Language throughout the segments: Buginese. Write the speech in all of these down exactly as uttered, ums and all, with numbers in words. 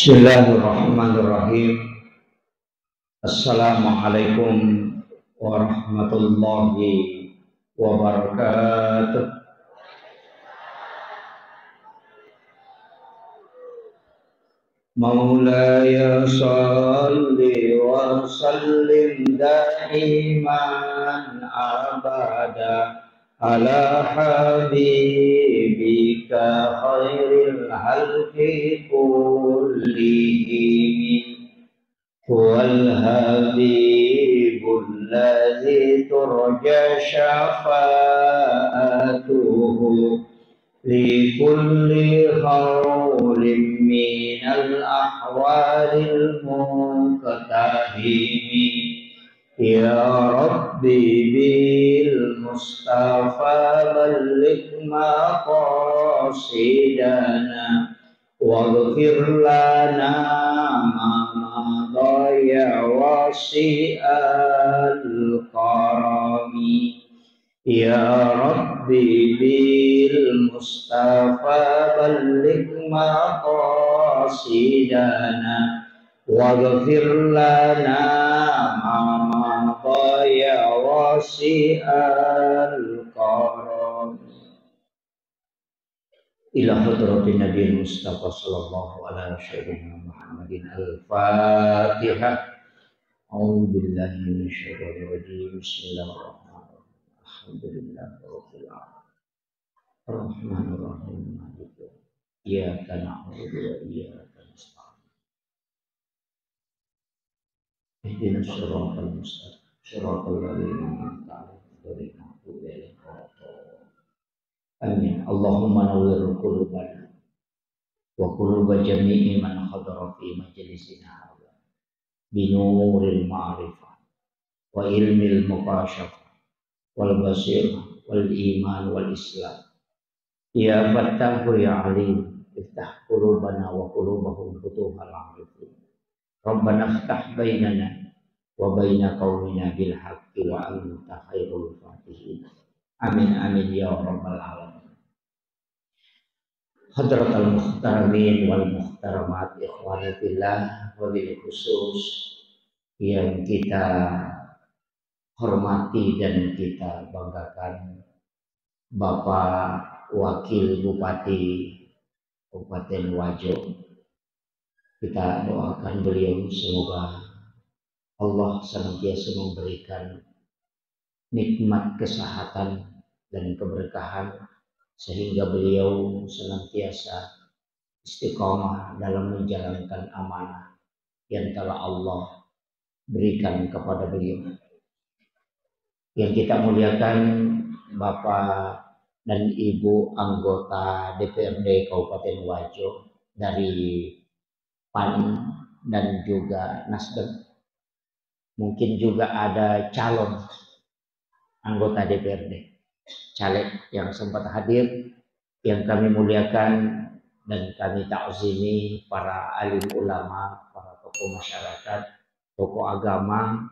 Bismillahirrahmanirrahim. Assalamualaikum warahmatullahi wabarakatuh. مولاي صل وسلم دائما أبدا على حبيبك خير الخلق كلهم. هو الحبيب الذي ترجى شفاعته لكل هول من الأهوال المقتحم. يا رب بالمصطفى بلغ مقاصدنا واغفر لنا ما مضى يا واسع الكرم. يا رب بالمصطفى بلغ مقاصدنا واغفر لنا ما مضى يا واسع الكرم. إلى حضرة النبي المصطفى صلى الله على سيدنا محمد الفاتحة. أعوذ بالله من الشيطان الرجيم. بسم الله الرحمن الرحيم. الحمد لله رب العالمين. الرحمن الرحيم. مالك يوم الدين. إياك نعبد وإياك نستعين. اهدنا الصراط المستقيم. صراط الذين أنعمت عليهم غير المغضوب عليهم ولا الضالين. آمين. اللهم نور قلوبنا وقلوب جميع من حضر في مجلسنا هذا بنور المعرفة وعلم المكاشفة والبصيرة والإيمان والإسلام. يا فتاح يا عليم، افتح قلوبنا وقلوبهم فتوح العارفين. ربنا افتح بيننا وبين قومنا بالحق وأنت خير الفاتحين. آمين، آمين يا رب العالمين. حضرة المحترمين والمحترمات، إخواني في الله، وبالخصوص yang kita hormati dan kita banggakan, Bapak Wakil Bupati Kabupaten Wajo. Kita doakan beliau, semoga Allah senantiasa memberikan nikmat kesehatan dan keberkahan, sehingga beliau senantiasa istiqomah dalam menjalankan amanah yang telah Allah berikan kepada beliau. Yang kita muliakan, Bapak dan Ibu anggota D P R D Kabupaten Wajo dari PAN dan juga Nasdem. Mungkin juga ada calon anggota D P R D, caleg yang sempat hadir, yang kami muliakan dan kami takzimi, para alim ulama, para tokoh masyarakat, tokoh agama,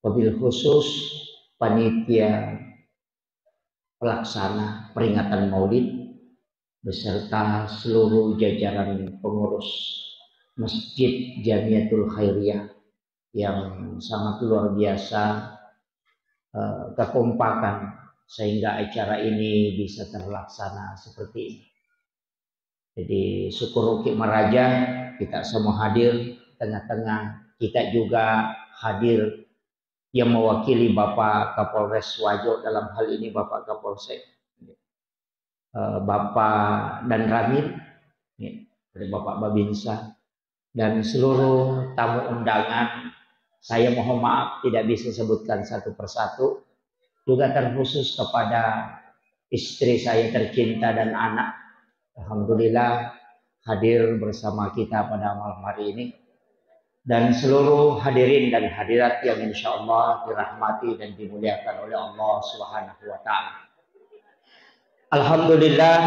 wabil khusus panitia pelaksana peringatan Maulid beserta seluruh jajaran pengurus Masjid Jamiatul Khairiyah yang sangat luar biasa, eh, kekompakan sehingga acara ini bisa terlaksana seperti ini. Jadi, syukur uki maraja, kita semua hadir tengah-tengah, kita juga hadir yang mewakili Bapak Kapolres Wajo, dalam hal ini Bapak Kapolsek, eh, Bapak Danramil, ya, dari Bapak Babinsa, dan seluruh tamu undangan. Saya mohon maaf tidak bisa sebutkan satu persatu, juga terkhusus kepada istri saya tercinta dan anak. Alhamdulillah hadir bersama kita pada malam hari ini. Dan seluruh hadirin dan hadirat yang insya Allah dirahmati dan dimuliakan oleh Allah Subhanahu wa Ta'ala. Alhamdulillah,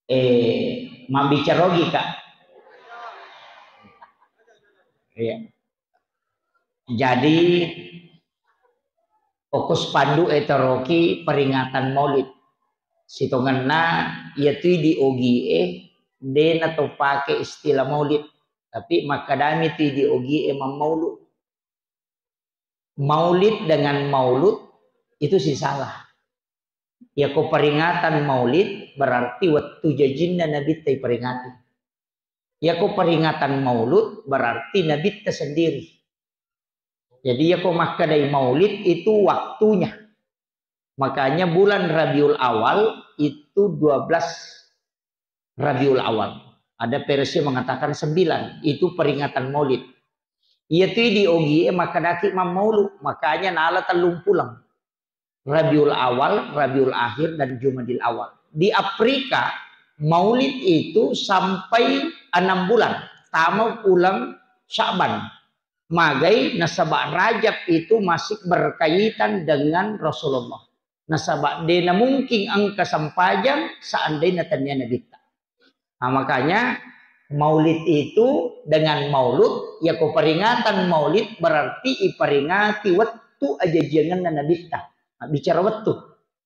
eh, mabbicara ogi, Kak. Iya. Jadi, fokus pandu e taroki peringatan Maulid. Sitongenna iya tui di ogi e, de' na to pake istilah maulid, tapi makkedami tu idi ogie mammaulu. Maulid dengan maulud itu sisala. Yako peringatan maulid berarti wettu jajinna nabitta iperingati. Yako peringatan maulud berarti nabitta sendiri. Jadi yako makkedai maulid itu waktunya. Makanya bulan Rabiul Awal itu dua belas Rabiul Awal. Ada versi mengatakan sembilan, itu peringatan maulid. Iya tu di ogie makkedaki mammaulu, makanya nala tellung pulang. Rabiul Awal, Rabiul Akhir, dan Jumadil Awal. Di Afrika, maulid itu sampai enam bulan, tama bulan Sya'ban. Magai nasaba Rajab itu masih berkaitan dengan Rasulullah. Nasaba de' na mungkin engka sempajang seandainya tania nabitta. Nah, makanya maulid itu dengan maulud, yako peringatan maulid berarti iperingati wettu ajajiangenna nabitta. Nah, bicara wettu.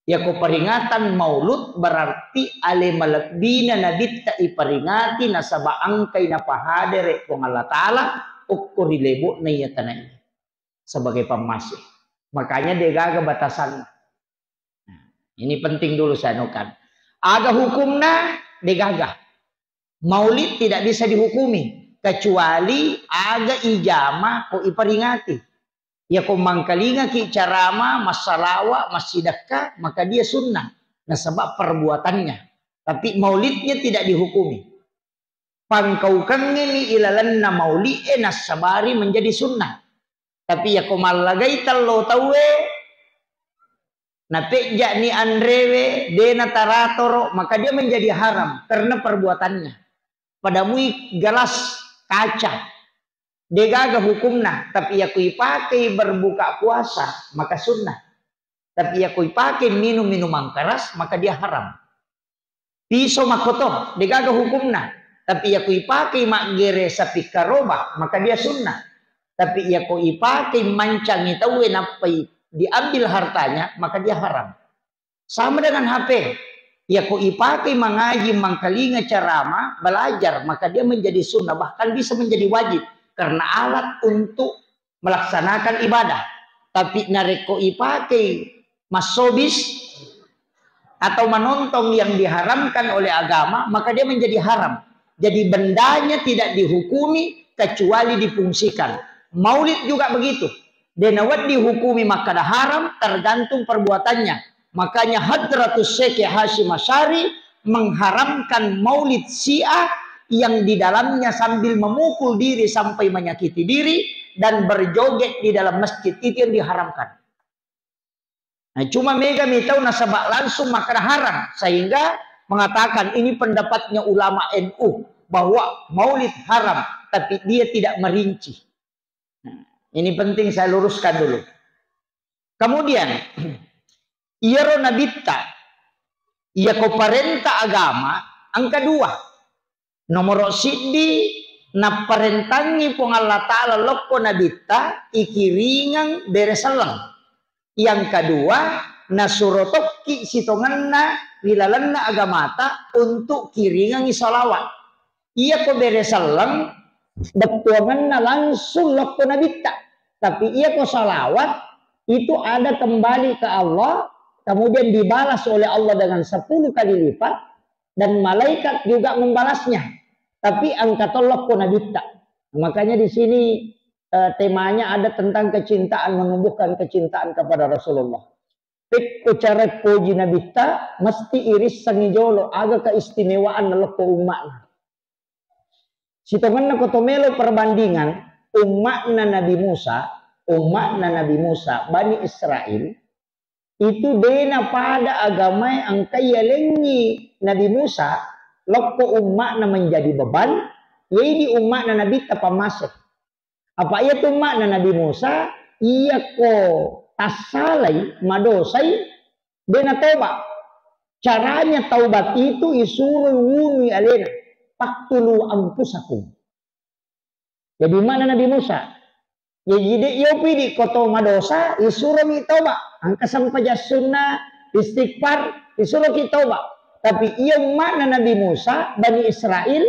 Yako peringatan maulud berarti ale malebbina nabitta iperingati nasaba engkai napahadere Puang Allah Ta'ala okko ri lebo'na iya tanaiya sebagai pammase. Makanya de' gaga batasanna. Nah, ini penting dulu saya anukan. Aga hukumna? De' gaga. Maulid tidak bisa dihukumi kecuali aga ijama ko iperingati. Yako mangkalingaki carama, massalawa, massidekka, maka dia sunnah. Nasaba perbuatannya. Tapi maulidnya tidak dihukumi. Pangkaukengngeni ilalenna mauli'e nassabari menjadi sunnah. Tapi yako mallagai tello tauwe, napejja'ni anrewe, de' nataratoro, maka dia menjadi haram karena perbuatannya. Padamui gelas kaca, de' gaga hukumna, tapi yako ipakei berbuka puasa, maka sunnah. Tapi yako ipakei minum minuman keras, maka dia haram. Piso makkoto, de' gaga hukumna. Tapi yako ipakei maggere sapi karoba, maka dia sunnah. Tapi yako ipakei mancangi tauwe nappai diambil hartanya, maka dia haram. Sama dengan H P. Yako ipakei mangaji, mangkalinga carama, belajar, maka dia menjadi sunnah, bahkan bisa menjadi wajib karena alat untuk melaksanakan ibadah. Tapi narekko ipakei massobis atau menonton yang diharamkan oleh agama, maka dia menjadi haram. Jadi bendanya tidak dihukumi kecuali difungsikan. Maulid juga begitu. De' nawedding hukumi makkada haram, tergantung perbuatannya. Makanya Hadratus Syekh Hasyim Asy'ari mengharamkan maulid Syiah yang di dalamnya sambil memukul diri sampai menyakiti diri dan berjoget di dalam masjid, itu yang diharamkan. Nah, cuma mega mitau nasaba langsung makkada haram, sehingga mengatakan ini pendapatnya ulama N U bahwa maulid haram, tapi dia tidak merinci. Nah, ini penting saya luruskan dulu. Kemudian, iyaro nabitta, iyako parenta agama, engka dua. Nomoro siddi, napparentangngi Puang Allah Ta'ala lokko nabitta, ikiringeng bere selleng. Yang kedua, nasuro tokki sitongenna ri lalenna agamata untuk kiringengi salawat. Iyako bere selleng, bettuangenna langsung lokko nabitta. Tapi iyako salawat, itu ada kembali ke Allah, kemudian dibalas oleh Allah dengan sepuluh kali lipat, dan malaikat juga membalasnya. Tapi engka to lokko nabitta. Makanya di sini, eh, temanya ada tentang kecintaan, menumbuhkan kecintaan kepada Rasulullah. Pekko cara poji nabitta, mesti irissengi jolo aga keistimewaan lokko umma'na. Sitongenna ko to melo perbandingan, umma'na Nabi Musa, umma'na Nabi Musa, Bani Israel, itu dena pada agamae engkai yalengngi Nabi Musa, lokko umma'na menjadi beban, yai di umma'na Nabitta pammase. Apa iya tu umma'na Nabi Musa, iyako tassalai, madosai, dena toba. Caranya taubat itu isuro wunui alena. Faqtulu anfusakum. Jadi umma'na Nabi Musa. Jadi de yopi di koto madosa, isuromi toba. Engka sempajang sunna, istighfar, isuroki toba. Tapi iya umma'na Nabi Musa, Bani Israel,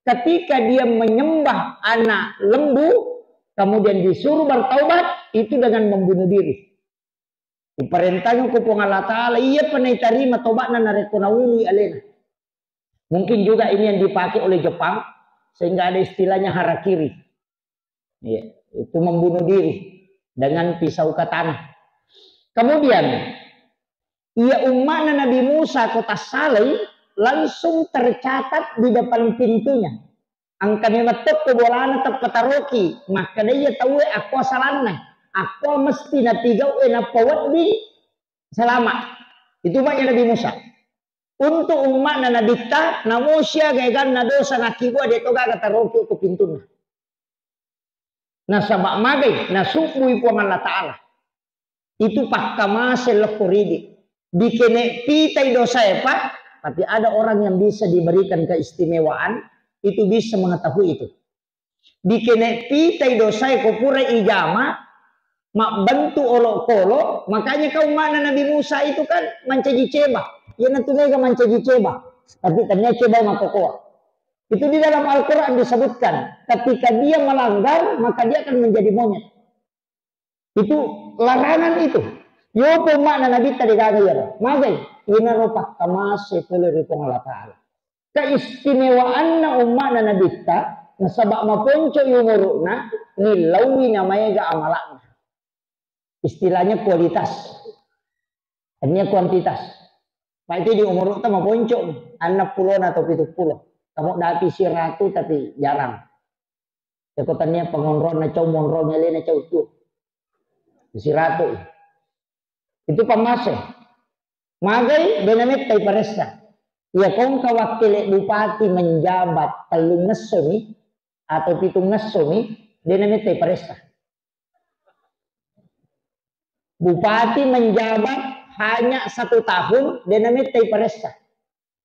ketika dia menyembah anak lembu, kemudian disuruh bertaubat, itu dengan membunuh diri. Diperintahnya ku Puang Allah Ta'ala, iya pernah diterima tobatna narekko naului alena. Mungkin juga ini yang dipakai oleh Jepang, sehingga ada istilahnya harakiri. Iya, itu membunuh diri dengan pisau katana. Kemudian, iya umma'na Nabi Musa ko tassalai langsung tercatat di depan pintunya. Engka memang tokko bolana teppataroki, makkeda iya tauwe akko asalanna, akko mesti napigau'e nappa wedding salama. Itu maknya Nabi Musa. Untuk umma'na Nabitta, namo siaga eganna dosa nakkibua de to gaga taroki ko pintunna. Nasaba magai, nasubbui Puang Allah Ta'ala. Itu pakkamase lokko ridi. Dikene pitai dosae, Pak. Tapi ada orang yang bisa diberikan keistimewaan, itu bisa mengetahui itu. Dikene pitai dosae ko pura ijama, mabbentuk olok-olok, makanya kau mana Nabi Musa itu kan mancaji ceba. Iya nanti mega mancaji ceba. Tapi ternyata ceba makokoa. Itu di dalam Al-Quran disebutkan, ketika dia melanggar, maka dia akan menjadi monyet. Itu larangan itu. Yopo makna Nabi tadi gaga ya. Magai, inaro pakkamase pole ri Puang Allah Ta'ala. Keistimewaanna umma'na Nabitta, nasaba maponco umuru'na, nillaui namaega amala'na. Istilahnya kualitas. Artinya kuantitas. Pak itu di umur ta maponco, enam puluh atau tujuh puluh. Kamu dati siratu tapi jarang. Cako tania pengonrong na cau monrong elena cau tu. Siratu. Itu pamase. Magai dena mettai paressa. Iya kongka wakkele bupati menjabat tellung ngessomi atau pitung ngessomi, dena mettai paressa. Bupati menjabat hanya satu tahun, dena mettai paressa.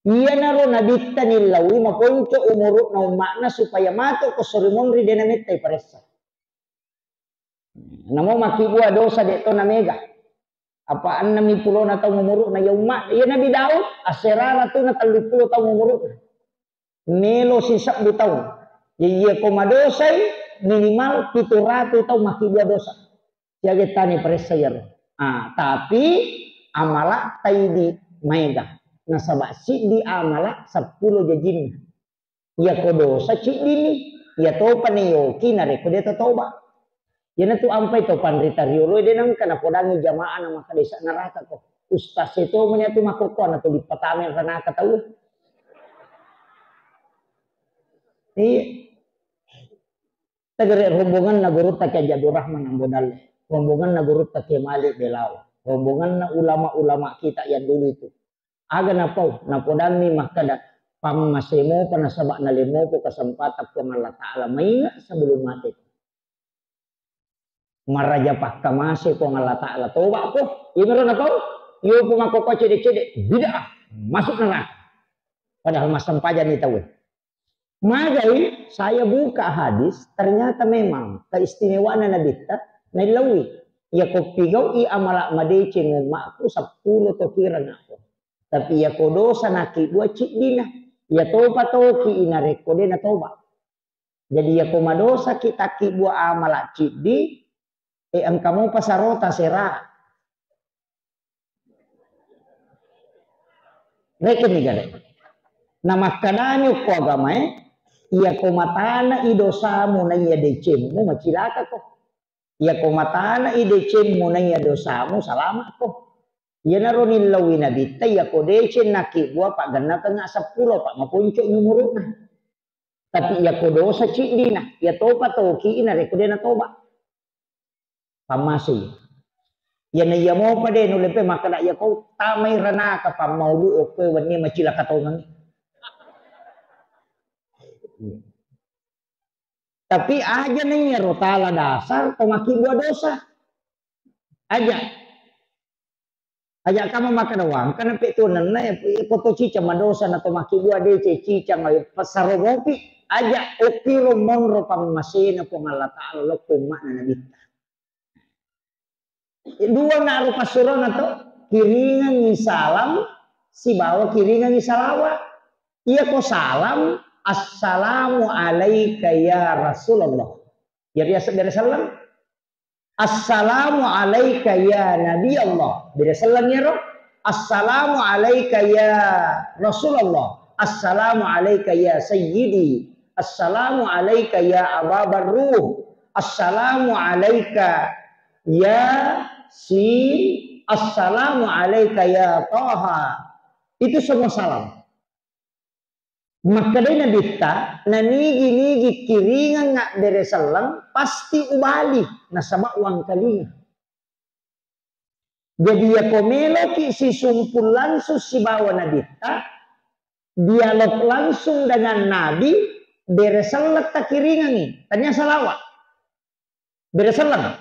Iyanaro nabitta nillaui maponco umuru'na umma'na supaya mato ko sori monri dena mettai paressa. Namo makkibua dosa de to namega. Apa ennami pulona taung umuru'na ya umma, ya Nabi Daud, asera ratuna tellu pulo taung umuru'na. Melo sisebbu taung. Ya iya ko madosai minimal pitu ratu taung makkibua dosa. Siaga tani paressa iyaro. Ah, tapi amala taidi maega. Nasaba siddi amala seppulo jajinna. Iya ko dosa ciddini, iya topa ni yoki narekko de toba. Iyanatu ampai to panrita riolo de nengka napodangi jamaah na maka desa neraka ko. Ustaz itu meni atu makkokkoa na to dipatame ranaka tau. Iya. Tegere rombongan na gurutta Kiai Abdul Rahman Ambo Dalle. Rombongan na gurutta Kiai Malik Belawa. Rombongan na ulama-ulama kita yang dulu itu. Aga napau, napodanni makkeda, pammasemo pa nasaba nalemopo kesempatan Puang Allah Ta'ala mainga sebelum mate. Maraja pakkamase Puang Allah Ta'ala, toba ko. Imero napau, yo ko makkokkoa cede-cede, bid'ah, masuk neraka. Padahal massempajang ni tauwe. Magai saya buka hadis, ternyata memang keistimewaanna Nabitta naillaui. Iya ko pigau'i amala madeceng ummaku seppulo to kira nako. Tapi iya ko dosa nakkibua ciddina. Iya topa toki inarekko de natoba. Jadi iya ko madosa ki takkibua amala ciddi, e engka mopa sarota sera. Rekeng ni gare. Na makkadani okko agamae, iya ko matana i dosamu na iya decemmu macilaka ko. Iya ko matana i decemmu na iya dosamu salama ko. Iyanaro nillaui nabitta iya ko deceng nakkibua paggenna tengnga seppulo pa maponco umuru'na. Tapi iya ko dosa ciddina, iya topa toki narekko de natoba. Pammasei. Iyana iya mopa de nulle pe makkeda iya ko tamai ranaka pammaulu okkoe wenni macilaka tongengi. Tapi aja na iyaro tala dasar to makkibua dosa. Aja. Aja kama makkeda wangkana pe tuanenna, e, ko to cicang madosa na to makkibua deceng cicang, e, passaro mopi. Aja okkiro monro pammasena Puang Allah Ta'ala lokko umma'na Nabitta. Dua naro passurona to, kiringengngi salam sibawa kiringengngi salawat. Iya ko salam, "Assalamu alaika ya Rasulullah." Jadi asa bere selleng. "Assalamu alaika ya Nabi Allah." Bere selleng iyaro. "Assalamu alaika ya Rasulullah. Assalamu alaika ya Sayyidi. Assalamu alaika ya Aba Barruh. Assalamu alaika ya Sin. Assalamu alaika ya Taha." Itu semua salam. Makkedai Nabitta, "Nanigi-nigi kiringeng abbere selleng, pasti ubali, nasaba uangkalinga." Jadi, yako meloki sisumpul langsung sibawa Nabitta, dialog langsung dengan Nabi, bere selleng takiringengngi, tania salawat. Bere selleng.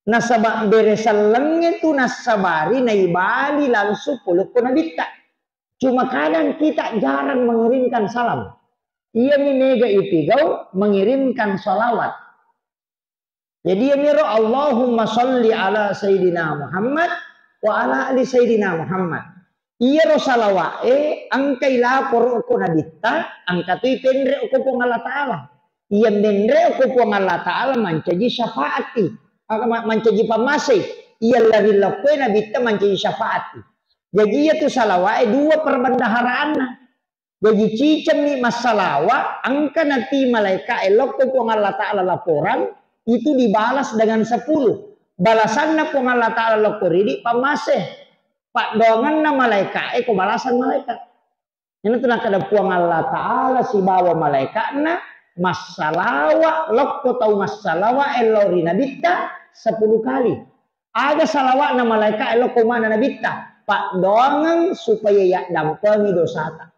Nasaba bere sellengnge tu nassabari naibali langsung polokko Nabitta. Cuma kadang kita jarang mengirimkan salam. Iyami mega ipigau mengirimkan salawat. Jadi iyamiro, "Allahumma salli ala Sayyidina Muhammad wa ala ali Sayyidina Muhammad." Iyaro salawa'e engkai laporo ko Nabitta, engka toi penre ko Puang Allah Ta'ala. Iya menre ko Puang Allah Ta'ala mancaji syafaati, maka ma-, mancaji pammasei. Iya lari lokkoe Nabitta mancaji syafaati. Jadi iya tu salawa'e dua perbendaharaanna. Jadi cicemmi massalawa, engka nati malaika e lokko Puang Allah Ta'ala laporan, itu dibalas dengan sepuluh. Balasanna Puang Allah Ta'ala lokko ridi pammase. Paddoangenna malaika e ko balasan malaika. Ina tu nakkeda Puang Allah Ta'ala sibawa malaika'na massalawa lokko tau massalawa e lao ri Nabitta sepuluh kali. Aga salawa'na malaika e lokko mana Nabitta? Paddoangeng supaya yaddampengi dosata.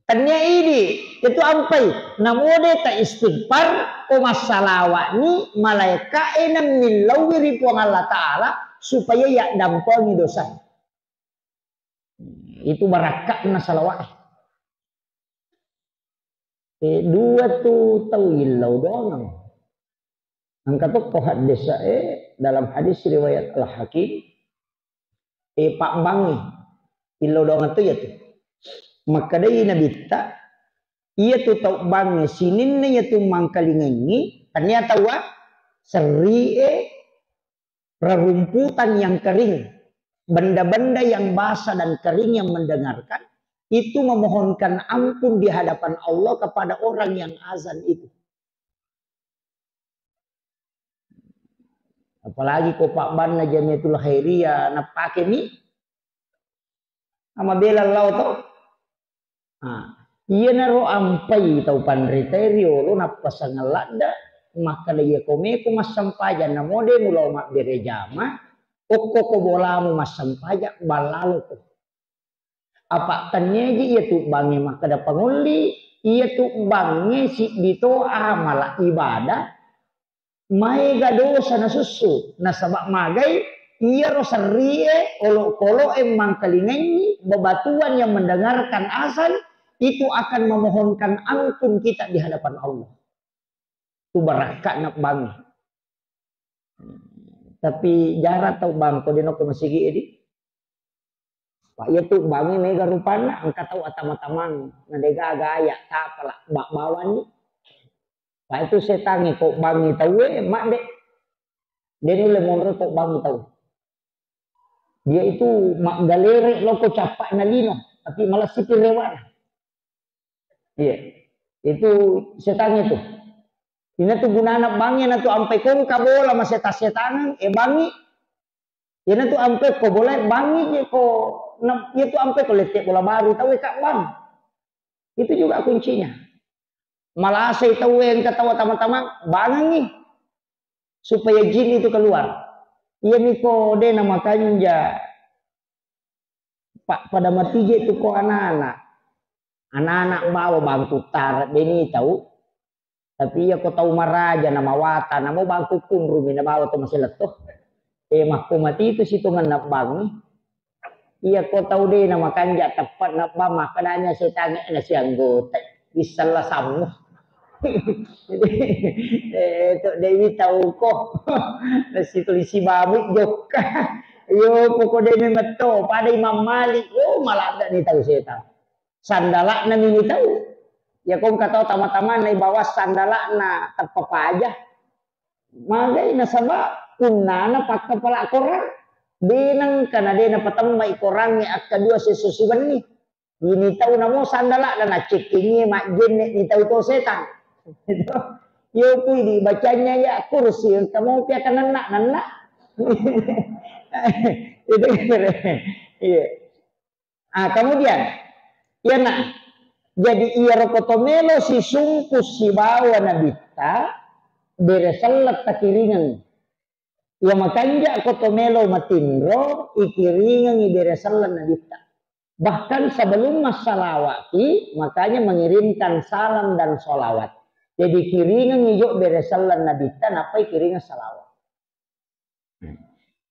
Tania idi, itu ampai. Namode ta istighfar, ko massalawa'ni malaika e nammillauwi ri Puang Allah Ta'ala supaya yaddampengi dosa. Itu barakka'na salawat. Eh, dua tu tau illau doang. Engka tokko haddesa, eh, dalam hadis riwayat Al-Hakim, eh, pabbangi. Illau doang tu iya tu. Makkedai Nabitta, iya tu tau bangi sininna iya tu mangkalingengi, tania taua serri, eh, rerumputan yang kering, benda-benda yang basah dan kering yang mendengarkan, itu memohonkan ampun di hadapan Allah kepada orang yang azan itu. Apalagi ko pabbanna Jamiatul Khairiyah, nappakemi, amabela lao to. Ah, iyanaro ampai tau panritae riolo nappasangeng ladda, makkeda iya ko meko massempajang, namode mulao mabbere jama, okko ko bolamu massempajang, ballaloko. Apa tenniaji iya tu bangnge makkeda pangolli, iya tu bangnge siddi to amala ibadah, maega dosa nasussu, nasaba magai iyaro serrie, olokoloe mangkalingengi, bebatuan yang mendengarkan azan itu akan memohonkan ampun kita di hadapan Allah. Tu barakka'na bangnge. Tapi jarang tau bangko de nokko masigi edi. Pak iya tu bangnge mega rupanna, engka tau atama-tamang, na degaga aya tapala bak bawani. Pak itu setangnge ko bangngi tauwe, mak de. De nulle monro ko bangngi tau. Dia itu maggalere loko cappa'na lino, tapi malessipi rewana. Iya. Itu setangnge tu. Ina tu gunana bangnge na tu ampe kongka bola maseta-setangeng, eh, bangngi. Ina tu ampe ko bola bangngi je ko, na, iya tu ampe ko lette bola baru tau e ka bang. Itu juga kuncinya. Malasai tau e engka tau tama-tama bangengi supaya jin itu keluar. Iya miko de na makanja. Pak, pada matije tu ko anak-anak. Anak-anak bawa bangku tara beni tau. Tapi iya ko tau maraja na mawata, namo bangku kunrumi na bawa to masiletto. Eh, makko mati itu sitongenna bangngi. Iya ko tau de na makanja teppet na bang makkedanya setangnge na sianggota. Bissalla sammu. Eh, to dewi tau ko. Nasitulisi bamu jokka. Iyo, poko de memetto, pada Imam Malik, oh, maladda ni tau setang. Sandala'na mini tau. Ya, kong katau tama-tama na ibawa sandala'na teppa paja. Magai nasaba punnana pakkapala korang. Denang kana dena patemmai korangnge akka dua sesso sibenni. Ini tau namo sandala dan naccekkengi majjenne ni tau to setang. Yo pui di bacanya ya kursi kamu pia kananna nanna. Itu kira. Iya. Ah, kemudian, iya nak. Jadi iya roko to melo sisungku sibawa nabitta bere sellet takiringeng. Iya makanja ko to melo matinro ikiringengi bere sellet nabitta. Bahkan sebelum massalawaki, makanya mengirimkan salam dan salawat. Jadi kiringengi jo bere sellet nabitta, napai kiringeng salawat.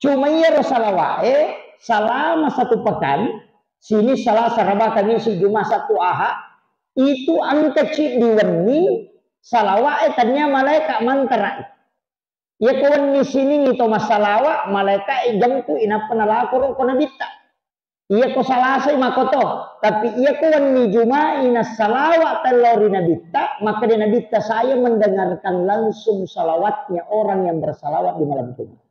Cuma iyaro salawa'e selama satu pekan, sini Selasa, Raba, Kamis, Juma, Sabtu, Aha, itu engka ciddi wenni salawa'e tania malaika mantara. Iya ko wenni siningi to massalawa, malaika jempu inappa nalakoro ko nabitta. Iya ko salasai makoto, tapi iya ko wenni Jumai nassalawa tello ri nabitta, maka di nabitta saya mendengarkan langsung salawatnya orang yang bersalawat di malam Jumat.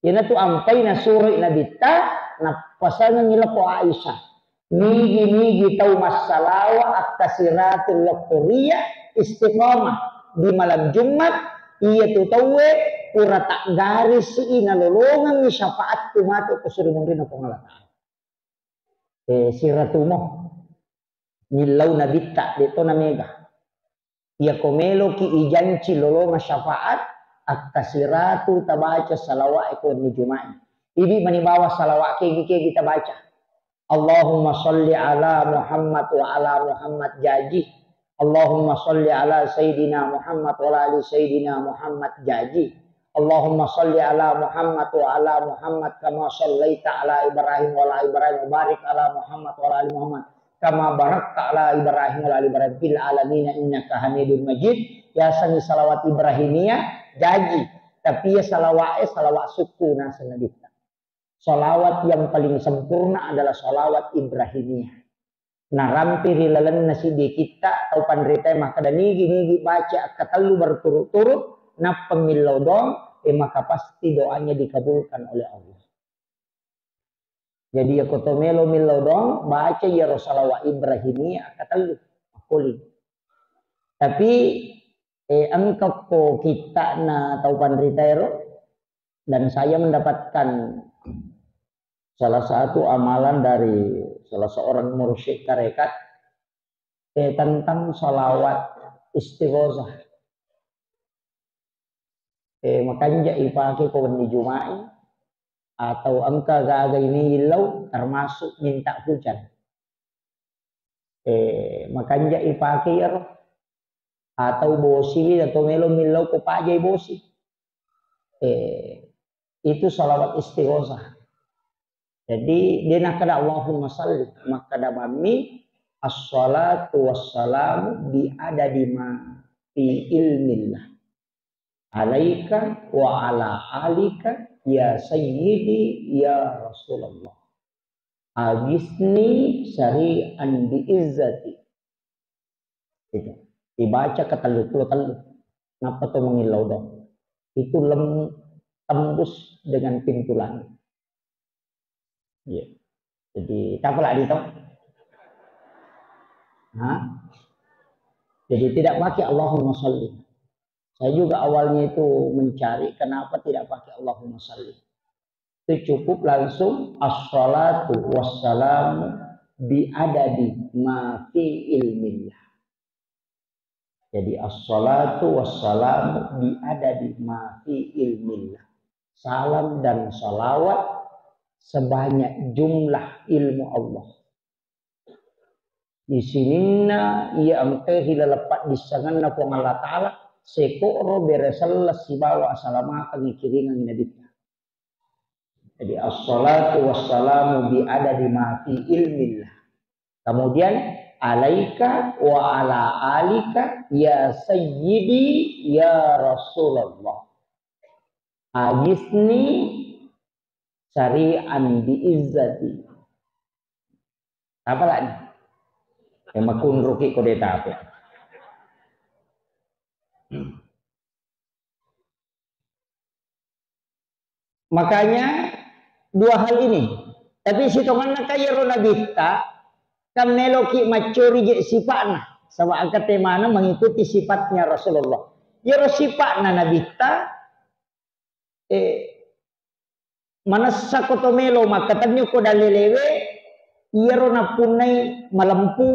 Iyanatu ampai nasuroi nabitta, nappasangengi lako Aisyah. Nigi-nigi tau massalawa akkasiratul lokkoria istiqamah di malam Jumat, iya tu tauwe pura taggarisi nalolongengi syafaatku matu ko suri munrina Puang Allah Ta'ala. Eh, siratumo. Millau nabitta, de to namega. Iya ko meloki ijanci lolonga syafaat, akkasiratu tabaca salawat e ko wenni Juma'i. Idi mani bawa salawat kegi-kegi tabaca. Allahumma salli ala Muhammad wa ala Muhammad jaji. Allahumma salli ala Sayyidina Muhammad wa ala ali Sayyidina Muhammad jaji. Allahumma salli ala Muhammad wa ala Muhammad kama sallaita ala Ibrahim wa ala Ibrahim wa barik ala Muhammad wa ala ali Muhammad kama barakta ala Ibrahim wa ala ali Ibrahim fil alamin innaka Hamidum Majid. Yasengngi salawat Ibrahimiyah jaji, tapi iya salawa'e salawat sukku naseng nabitta. Salawat yang paling sempurna adalah salawat Ibrahimiyah. Narampe ri lalenna siddi kitta tau panritae makkeda nigi-nigi baca akkatellu berturut-turut nappa millau doang, e maka pasti doanya dikabulkan oleh Allah. Jadi iya ko to melo millau doang, baca iyaro salawat Ibrahimiyah akkatellu, makkuling. Tapi, eh, engka ko kitta'na tau panritaero, dan saya mendapatkan salah satu amalan dari salah seorang mursyid tarekat, eh, tentang salawat istighosah. Eh, makanja ipake ko wenni Juma'i atau engka gaga ini illau termasuk minta hujan. Eh, makanja ipake iyaro atau bosiwi atau melo millau ko pajai bosi. Eh, itu salawat istighosah. Jadi, de nakkeda Allahumma salli, makkeda mammi, "Assalatu wassalamu bi adadi ma fi ilmillah. Alaika wa ala alika ya sayyidi ya Rasulullah. Agisni syari'an bi izzati." Itu. Dibaca ke tellu puluh tellu. Nappa to mengillau dong. Itu lem-, tembus dengan pintu langit. Iya. Jadi, tak apa lagi toh? Hah? Jadi tidak pakai Allahumma salli. Saya juga awalnya itu mencari kenapa tidak pakai Allahumma salli. Itu cukup langsung assalatu wassalamu bi adadi ma fi ilmillah. Jadi assalatu wassalamu bi adadi ma fi ilmillah. Salam dan salawat sebanyak jumlah ilmu Allah. Di sininna iya engkae ri laleng paddissengenna Puang Allah Ta'ala, sekoro bere selleng sibawa asalamakeng ikiringengngi nabitta. Jadi, assalatu wassalamu bi adadi ma fi ilmillah. Kemudian, alaika wa ala alika ya sayyidi ya Rasulullah. Agisni Sari'an bi izzati. Apa lagi? Yang makunruki kode tape. Makanya dua hal ini. Tapi sitonganna kaya ro nabitta, kan meloki maccori je sipa'na. Saba' engka temana mengikuti sifatnya Rasulullah. Iyaro sipa'na nabitta, eh, manessa ko to melo makkatenni ko dalelewe, iyaro nappunnai malempu,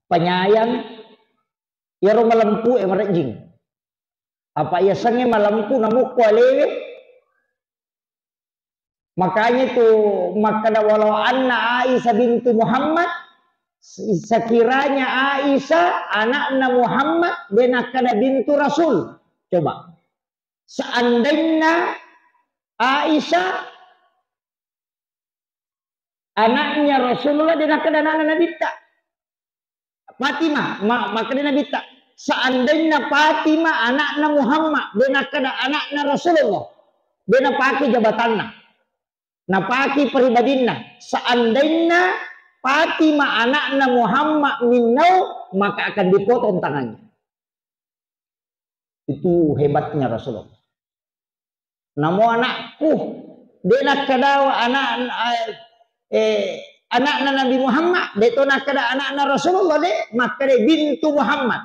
penyayang, iyaro malempu e marejjing. Apa yasengnge malempu namukko alewe? Makanya tu makkada, "Walau anna Aisyah bintu Muhammad," sekiranya Aisyah anakna Muhammad, de nakkada bintu Rasul. Coba. Seandainya Aisyah anaknya Rasulullah, de nakkada anakna Nabitta. Fatimah, ma-, makkeda Nabitta, seandainya Fatimah anakna Muhammad, de nakkada anakna Rasulullah, de napake jabatanna, napake pribadinna. Seandainya Fatimah anakna Muhammad minnau, maka akan dipotong tangannya. Itu hebatnya Rasulullah. Namo anakku, de nakkadawa anak, eh, anakna Nabi Muhammad, de to nakkada anakna Rasulullah, de, makkeda bintu Muhammad.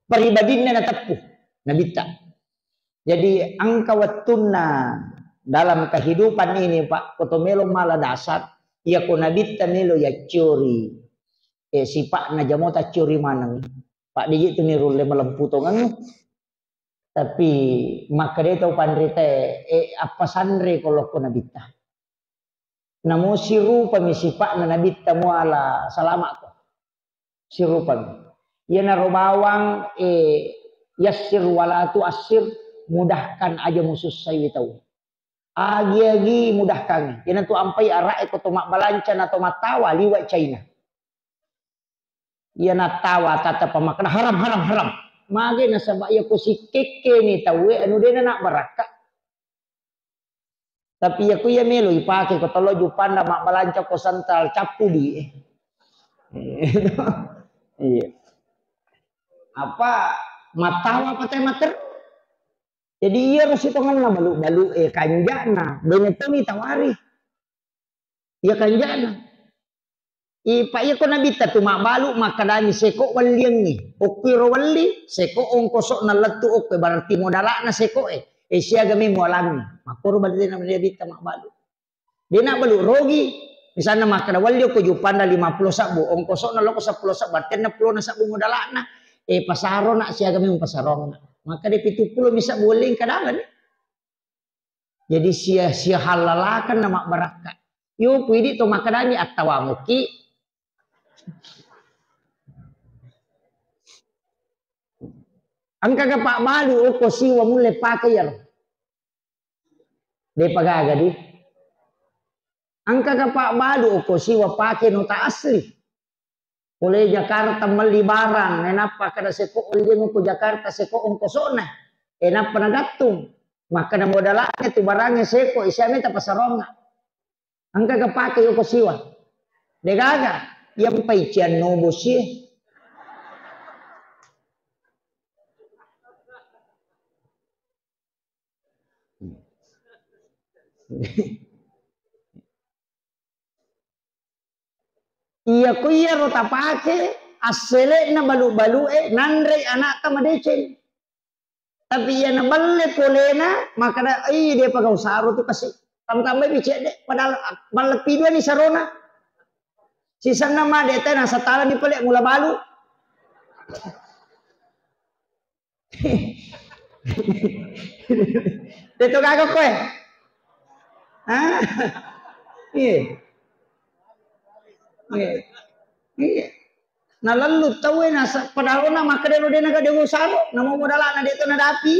Pribadinna nateppu, Nabitta. Jadi engka wettunna dalam kehidupan ini, Pak, ko to melo mala dasar, iya ko Nabitta melo yaccori, eh, sipa'na jamo taccori maneng. Pak, de je tu nirulle malempu tongengnge. Tapi makkeda tau panritae, eh, appasanre ko lokko Nabitta. Namo sirupami sipa'na Nabitta muala salama'ko. Sirupami. Iyanaro bawang, eh, yassir wala tuassir, mudahkan aja musussaiwi tau. Agi-agi mudahkangngi. Iyanatu ampai ara'e ko to mabbalanca na to mattawa liwa' China. Iya nattawa tata pamakkeda, "Haram, haram, haram." Mage nasaba iya ko sikkekkeni tauwe anu dena nak barakka. Tapi iya ko iya melo ipake ko tolo jupanda mabbalanca ko sentral cappu di. Iya. Apa mattawa apa teh mater? Jadi iya ro sitongenna balu-balu e kanjana, bene toni tawari. Iya kanjana. Ipa iya ko Nabitta tu mabbalu makkadangi seko welliangngi. Okki ro welli, seko ongkoso'na lettu okko, berarti modala'na seko e. E siaga mi mualangngi. Makkoro berarti Nabitta mabbalu. De nabbalu rogi. Misalna makkeda welli okko jupanda lima pulo sabbu, ongkoso'na loko seppulo sabbu, arti enneng pulona sabbu modala'na. E pasaro na siaga mi pasaronna. Makkeda pitu pulo mi sabbu welli engka dalani. Jadi sia-, sia halalakan na mabbarakka. Yo, ku idi to makkedani attawamuki. Engka ga pabbalu okko siwa mulle pake iyaro? Depa gaga di. Engka ga pabbalu okko siwa pake nota asli? Pole Jakarta melli barang, e nappa kada seko olliang ko Jakarta, seko ongkosona. E nappa nagattung. Makkeda modala'na tu barangnge seko, e siameta pasaronna. Engka ga pake yoko siwa? Degaga, yampai cianno bosie. Iya ko iyaro tapake, assele'na balu-balu'e, nanrei anakta madeceng. Tapi iya nabelle polena, makkeda, "Ih, depa gau saro tu kasi." Tambah-tambah bicek de, padahal malleppi dua ni sarona. Sisenna ma de te nasatala ni pale mula balu. Teto gaga koe. Hah? Iya. Iya. Iya. Nalellu tauwe nasa-, padahal na makkeda lo de naga dewo saro, namo modalana de to nadapi,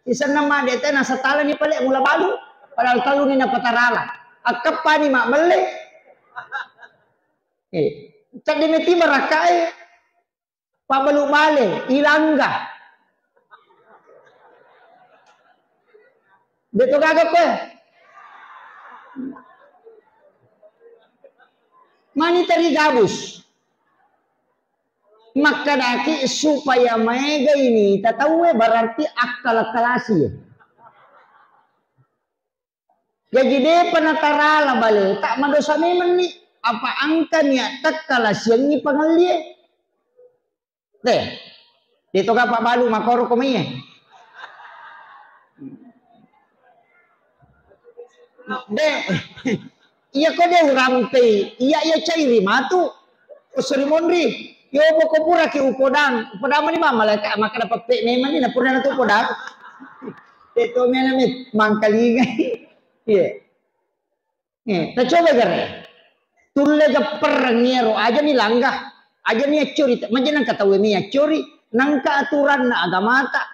sisenna ma de te nasatala ni pale mula balu, padahal tellu ni napatarala. Akkeppani mabbelle. Eh, tadde meti barakkae. Pabbalu bale, ilangga. Deto gaga koe. Mani teri gabus. Makkedaki supaya maega ini tataue berarti akkala-kalasi. Jaji depa natarala bale, tak madosa memang ni. Apa angka niat takkalasiangi pangallie. Deh, de toga Pak Balu makoro ko maiye. Deh, iya ko de urampei, iya iya cairi matu. Usuri monri, yo boko pura ki upodang, upodang mani ma malaikat maka dapat pe memang ni na pura natu podang. De to mena me mangkalingai. Iya. Eh, tacoba gare. Tulle gapperreng iyaro, aja ni langga, aja ni accori, maja nangka tauwe mi accori, nangka aturanna agamata.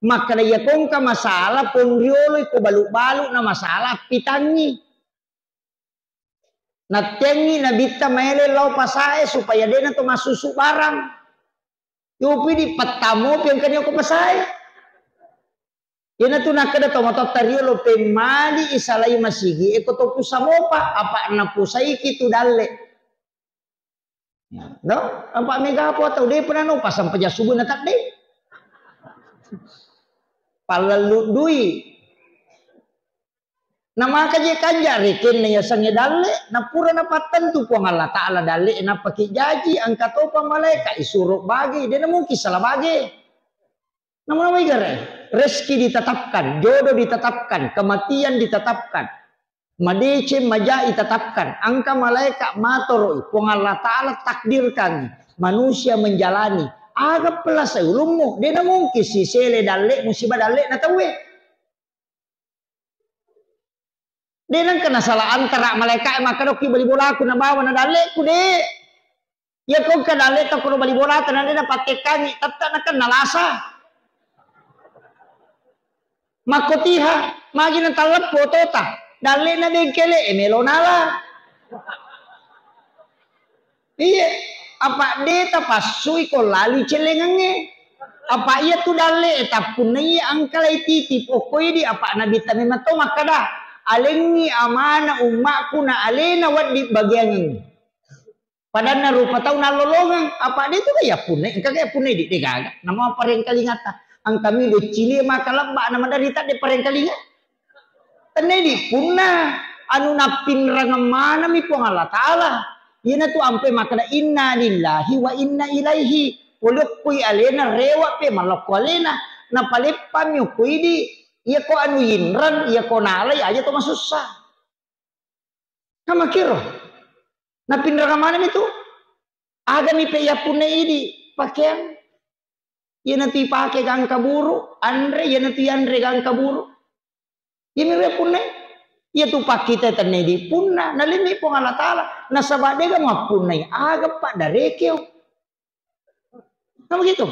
Makkeda iya kongka masalah ponriolo iko balu-balu na masalah pitangi. Nattengi nabitta maele lao pasae supaya dena to massusu barang. Yopi di pettamopi engkani okko pasae. Iyanatu nakkeda tomatoatta riolo pemmali isalai masigi eko to pusa mopa apa napusaiki tu dalle. No, apa mega apa tau de pernah no pasang peja subuh na tadde. Palallu dui. Na maka je kanja rekenna yasengnge dalle, na pura napattentu Puang Allah Ta'ala dalle, nappaki jaji, angka topa malaika, isuro bage, dena mungkin salah bage. Namun apa igare? Rezeki ditetapkan, jodoh ditetapkan, kematian ditetapkan, madeceng, maja ditetapkan, angka malaika matoroi, Puang Allah Ta'ala takdirkan manusia menjalani, aga pelasai ulummu, dena mungkin sisele dalle, musibah dalle na tauwe. De nengka nasala antara malaika e makkadokki bali bolaku nabawa na dalleku, de. Iya ko engka dalle tokko bali bolata na de napattekkangi, tette nakenna lasa. Makkotiha, magi natalleppo otota, dalle na bengkele e melo nala. Iye, apa de tapassui ko lali cellengengnge. Apa iya tu dalle e tappunna iya angkalai titip okko idi apa nabitta memang to makkada, alengngi amana ummakku na alena wedding bagiangengngi. Padanna rupa tau nallolongeng, apa de tu ga yappunna, engka ga yappunna idi de gaga. Namo parengkalingatta, angkami doccili maka lebba na maderita de parengkalinga. Tennedi punna anu nappinrengeng manami Puang Allah Ta'ala. Iyanatu ampe makkeda, "Inna lillahi wa inna ilaihi." Polokkoi alena, rewa pe malokko alena. Napaleppammi okko idi. Iyako anu yinreng, iyako nalai aja to masussa. Kamakiro. Nappinrengeng manami tu. Agami pe yappunna idi pakeang. Iyanatu ipake gangka buru, anre, iyanatu yanre gangka buru. Iyami riappunnai. Iyatu pakkita tennedi punna, nalemmi Puang Allah Ta'ala. Nasaba dega muappunnai, aga paddarekeo. Nah begitu.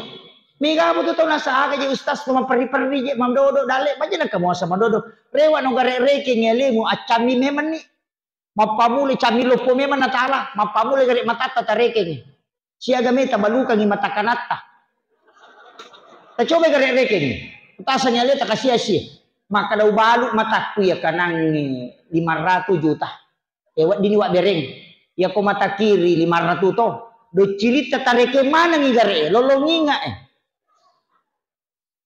Mega apa tu tau nasa aga je ustaz tu maperri-perri je, madodo dalle, baja nengka muasa madodo. Rewa no gare rekeng alemu, accammi memenni. Mappamule cammi loppo memang natala, mappamule gare matatta tarekengi. Siaga meta balukangi mata kanatta. Tacoba gare rekengi. Tasangi aleta kasi-asi. Makkada ubalu matakku ya kanangi lima ratus juta. E weddini wabbereng. Yako mata kiri lima ratus to. Doccilitta tarekeng manengi gare, lolonginga e.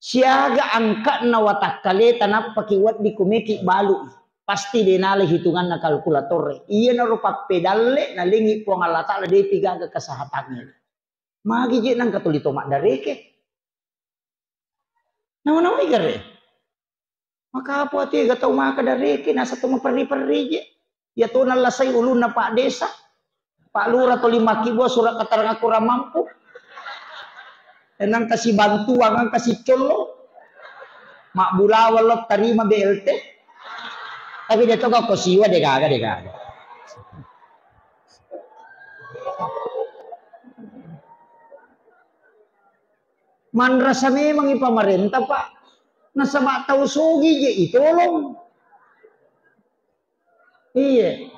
Siaga angka'na watakkaleta nappaki wedding kumeki balu'i. Pasti de nala hitunganna kalkulator e. Iyanaro pappedalle nalengi Puang Allah Ta'ala depi gaga kesehatangnge. Magi je nangka tuli to maddareke. Nama-nama igare. Maka apa tega tau maka dareke nasa to maperri-perri je. Iya to nallasai ulunna Pak Desa, Pak Lurah toli makkibua surat keterangan kurang mampu. Engka sibantuang, engka sicollo. Mabbulawang lo tarima B L T. Tapi dia to ko siwa de gaga, de gaga. Manrasa memangi pamarenta, Pak. Nasaba tau sogi je itolong. Iye.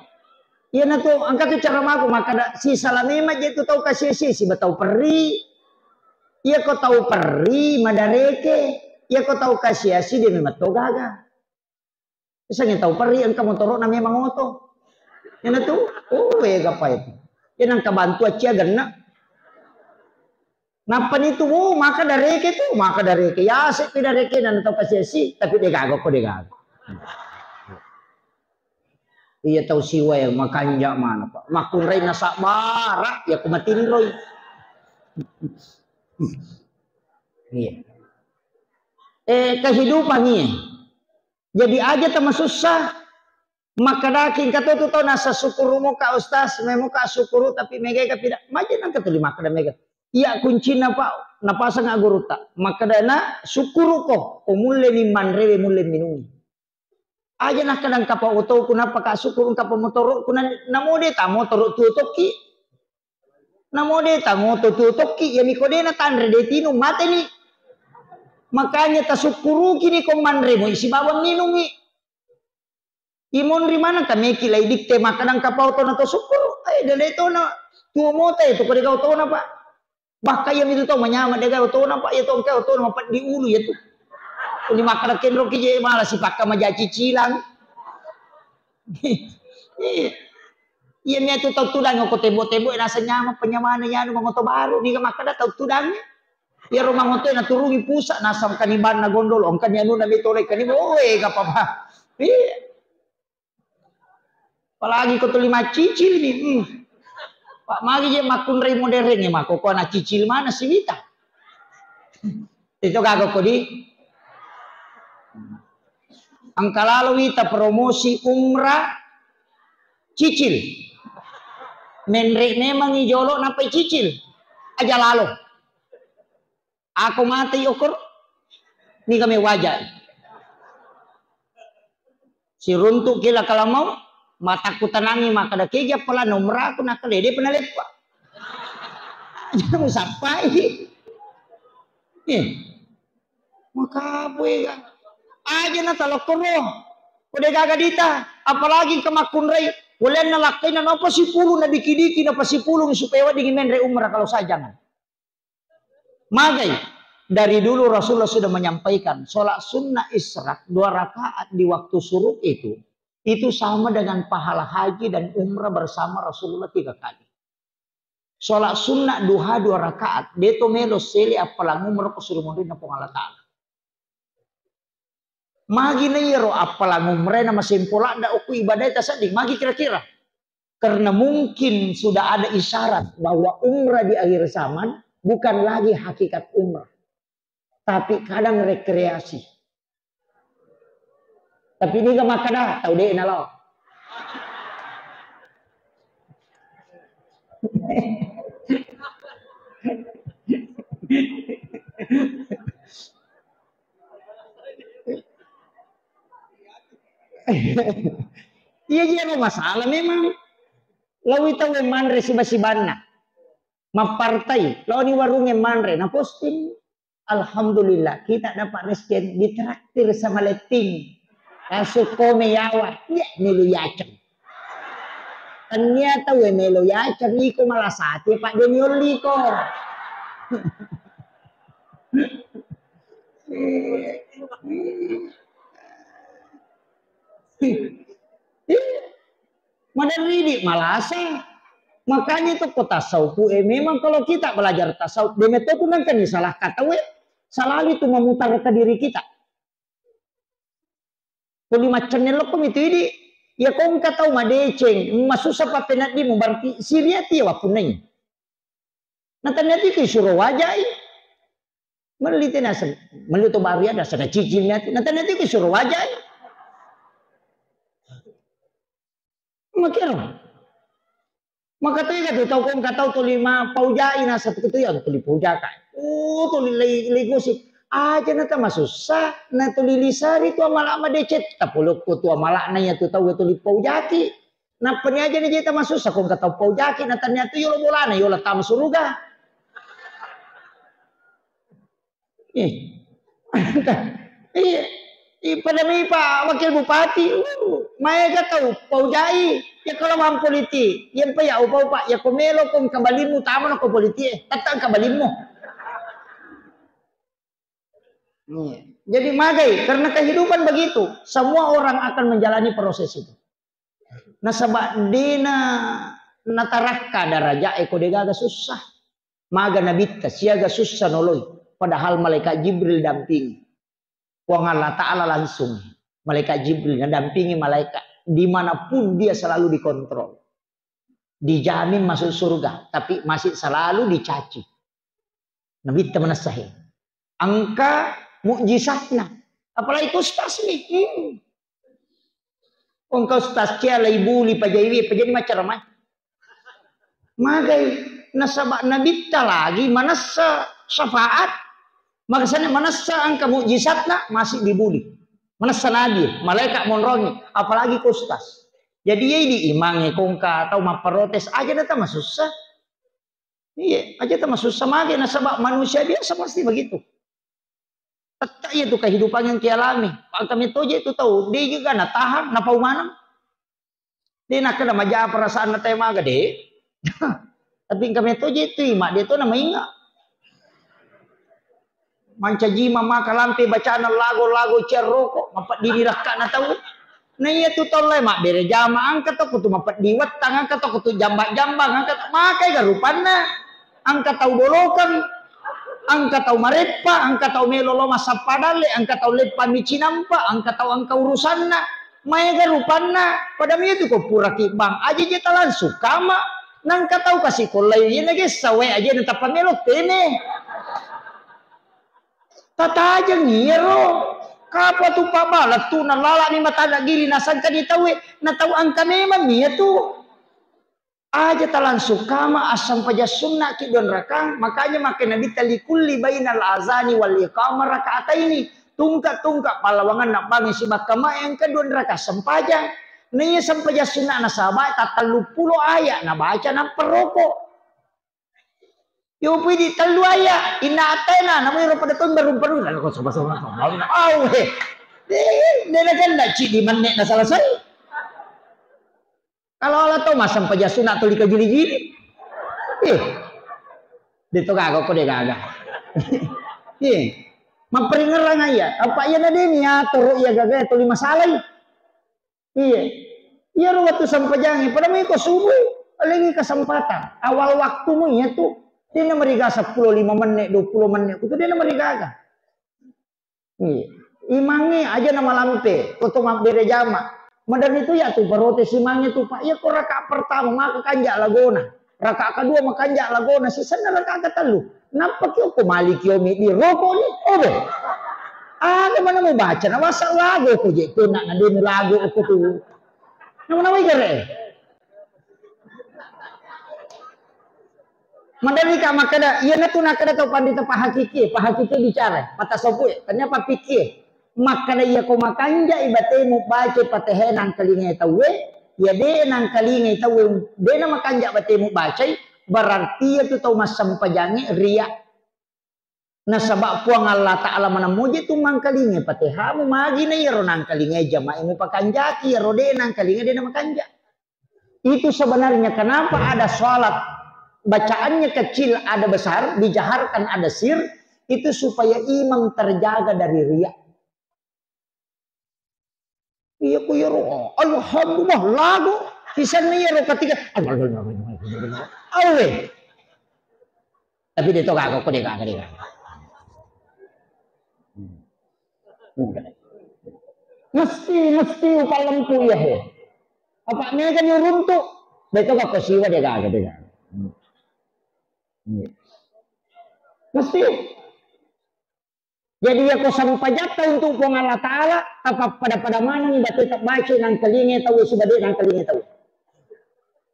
Iyanatu engka tu cara mako makkada sisala memang je tu tau kasi-asi siba tau perri. Iya ko tau perri madareke, iya ko tau kasi-asi de memang to gaga. Misalnya tau perri engka motoro'na memang oto. Iyanatu, oh, wega pa itu. Ya nangka bantu accia genna. Nappa nitu, oh, maka dareke tu, maka dareke. Ya, sepi dareke, nana tau kasi-asi, tapi degaga ko degaga. Iya tau siwa ya, makanja mana, Pak. Makunrai nasabara, ya ku matinroi. Iya. Eh, kehidupan iya. Jadi aja tama susah. Makkadaki engka to tu tau nasa sukkuru'mo ka Ustaz, memo ka sukkuru tapi megai ka pida. Maja nangka tuli makkada mega. Iya kuncinna Pak, napasang gurutta. Makkadana sukkuruko, ko mulle ni manrewe mulle minungi. Aja nakkada engka pa otoku nappa ka sukkuru engka pa motoro'ku na, namo de ta motoro tuo tokki. Namo de ta moto tuo tokki, ya miko de na tanre de tinung mateni. Makanya tasukkuruki ni ko manre mo isi bawang minungi. Imonri maneng ka meki lai dikte makkadang kapau tona to sukkuru. Eh, dele tona tuo mota itu ko dega otona, Pak. Bahkan iya mitu tau manyama dega otona, Pak, iya tongke otona mapeddi ulu iya tu. Ini makkada kenro ki je malah sipakka maja cicilang. Iya. Iya mi tu tau tudang ko tebo-tebo nasa nyama penyamana ya anu mangoto baru ni makkada tau tudang. Iyaro mangotoe naturungi pusa, nasang kanibanna gondolo, engkani anunna metole kanibo, oe, gapapa. Iya. Apalagi ko tuli maccicil ni. Hmm. Pak magi je makkunrai modernnya mako ko na cicil mana si wita. Itu gaga kodi. Engka lalo wita promosi umrah cicil. Menre memang i jolo napai cicil. Aja lalo. Ako mate i okor. Ni kami wajai. Siruntuk kila kalamau. Matakku tanangi makkada keja pala nomraku nakkada de pernah leppa. Aja musappai. Eh. Maka apa ya? Aja na talokkoro. Kode gaga dita, apalagi ke makkunrai. Walenna lakkaina napa sipulu na diki-diki napa sipulu supaya weddingi menre umrah kalau saya jangan. Magai. Dari dulu Rasulullah sudah menyampaikan, sholat sunnah isyraq dua rakaat di waktu syuruk itu, itu sama dengan pahala haji dan umrah bersama Rasulullah tiga kali. Sholat sunnah duha dua rakaat, deto melo sele appalang umrah ko suruh monrinna Puang Allah Ta'ala. Magi na iyaro appalang umrah na masempo ladda okku ibadah tasedding, magi kira-kira? Karena mungkin sudah ada isyarat bahwa umrah di akhir zaman bukan lagi hakikat umrah, tapi kadang rekreasi. Tapi niga makkada tau de nalo. Iya, iya, masalah memang. Lawi tau manre siba-sibanna. Mappartai, laoni warungnge manre, na posting. Alhamdulillah, kita dapat rezeki ditraktir sama letting. Langsung kome yawa, iya melo yaceng. Tania tau melo yaceng, iko malasati, Pak Deniol iko. Maderri di malasa. Makanya itu kota sauku eh memang kalau kita belajar tasawuf, demetto tu nangkani salah kata we, selalu itu memutar ke diri kita. Tuli maccennellokko mitu idi. Ya kongka tau madeceng, masussa pappeneddimu berarti siriati wapunnai. Natanniati ke suro wajai. Melli tena sen-, melli to baru ya dasar cicil niati. Natanniati ke suro wajai. Makero. Maka tu ya tu tau kongka tau tuli ma paujai nasa tu ya tuli paujaka. Oh, tuli lei, lei gosip. Aja na tamasussa, na tuli lisari tu amala madecet. Tapolokko tu amala na ya tu tau tuli paujaki. Nappa ni aja ni jeta masussa kongka tau paujaki na tania tu yolo bolana yola tama suruga. Eh. Iya. Iya, pada mi Pak Wakil Bupati, uh, maega tau paujai. Ya kalau mau politik, yang pa ya upa-upa, ya ko melo ko engka balimmu tama ko politik, eh, tetap engka balimmu. Iya. Jadi magai, karena kehidupan begitu, semua orang akan menjalani proses itu. Nasaba dena natarakka daraja e ko degaga sussa. Maga nabitta siaga sussa noloi, padahal malaikat Jibril dampingi. Puang Allah Ta'ala langsung, malaikat Jibril nadampingi malaikat, dimanapun dia selalu dikontrol. Dijamin masuk surga, tapi masih selalu dicaci. Nabitta manessa he. Engka mukjizatna. Apalagi ke ustaz nih. Hmm. Engka ustaz cia lai buli pajaiwi, pajani macam mana? Magai nasaba nabitta lagi manessa syafaat. Makasana manessa engka mukjizatna masih dibuli. Manessa nabi, malaikat monrongi, apalagi ke ustaz. Jadi ya di imang kongka atau maprotes aja datang masussa. Iya, aja tama susah mage nasaba manusia biasa pasti begitu. Tetta iya tu kehidupan yang kialami. Pangka metoje itu tau, de juga natahang, napau maneng. De nakkeda maja perasaan na tema gede. Tapi engka metoje itu ima de to na mainga. Mancaji mama kalampe bacana lago-lago cerroko, mapeddini rakkana tau. Na iya tu tau lae mabbere jama, engka to kutu mapeddi wettang, engka to kutu jamba-jambang, engka to makai ga rupanna. Engka tau bolokeng, engka tau mareppa, engka tau melo lo massappa dalle, engka tau leppa mi cinampa, engka tau engka urusanna. Maega rupanna, pada mi tu ko pura kibbang, aja je talang sukama, nangka tau kasi kollai, iya nage sawe aja na tappa melo tene. Tatajeng iyaro. Kapa tu pabala tu nalalani matada giri nasangkani tauwe, na tau engka memang iya tu. Aja talangsung kama assampajang sunna ki dua rakang, makanya makkeda Nabitta likulli bainal azani wal iqamah rakaataini. Tungka-tungka pallawangan nabbangi sibakka mae engka dua rakang sempajang. Naiya sempajang sunna nasaba tattellu pulo aya nabaca nappa roko. Yo pui di tellu aya, inna atena, namu ro pada tong baru-baru, lalu kau coba-coba, coba, au, eh. Eh, dia nak kena cik di menek na selesai. Kalau Allah tahu masam paja sunat tu dikajili-jili. Eh, dia tu kagak kok dia kagak. Eh, memperingerang aja. Apa iya nadeni ya, toro iya gaga tuli masalai. Iya. Iyaro wettu sempajangnge, pada meko subuh, allengngi kesempatan. Awal waktumu iya tu. Dena meriga seppulo lima menit, dua puluh menit, itu dena merigaga. Iya. Imangnge aja na malampe, koto mabbere jama. Madan itu ya tu protes imangnge tu, Pak. Iya ko rakaat pertama maka kanja lagona. Rakaat kedua makanja lagona, sisenna rakaat ketellu. Nappa ki okko mali ki omi di roko ni, obo. Aga mana mau baca, na masa lagu ko je tu nak nadeni lagu ko tu. Nama-nama igere. Madani ka makkeda, iya natu nakkeda tau pandita pahakiki, pahakiki bicara, pata sopue, ternyata pikir. Makkeda iya ko makanjai batemu baca patehe nangkalingai tauwe, iya de nangkalingai tauwe, de na makanja batemu bacai, berarti iya tu tau massempajangnge ria. Nasaba Puang Allah Ta'ala mana muji tu mangkalingai patehamu, magi na iyaro nangkalingai jama'i mupakanjaki, iyaro de nangkalingai de na makanja. Itu sebenarnya kenapa ada sholat bacaannya kecil ada besar, dijaharkan ada sir, itu supaya imam terjaga dari ria. Iya ku iyaro, alhamdulillah lagu. Kisanna iyaro ketika, awe. Tapi dia toga kok dia kagak dia. Mesti, mesti upallempu iya he. Apa mega ni runtu? Dia toga kok siwa dia kagak dia. Mesti. Jadi, iya ko sempajatta untuk Puang Allah Ta'ala, tapappada-pada maneng batu tabbaca nangkalingai tau, subade nangkalingai tau.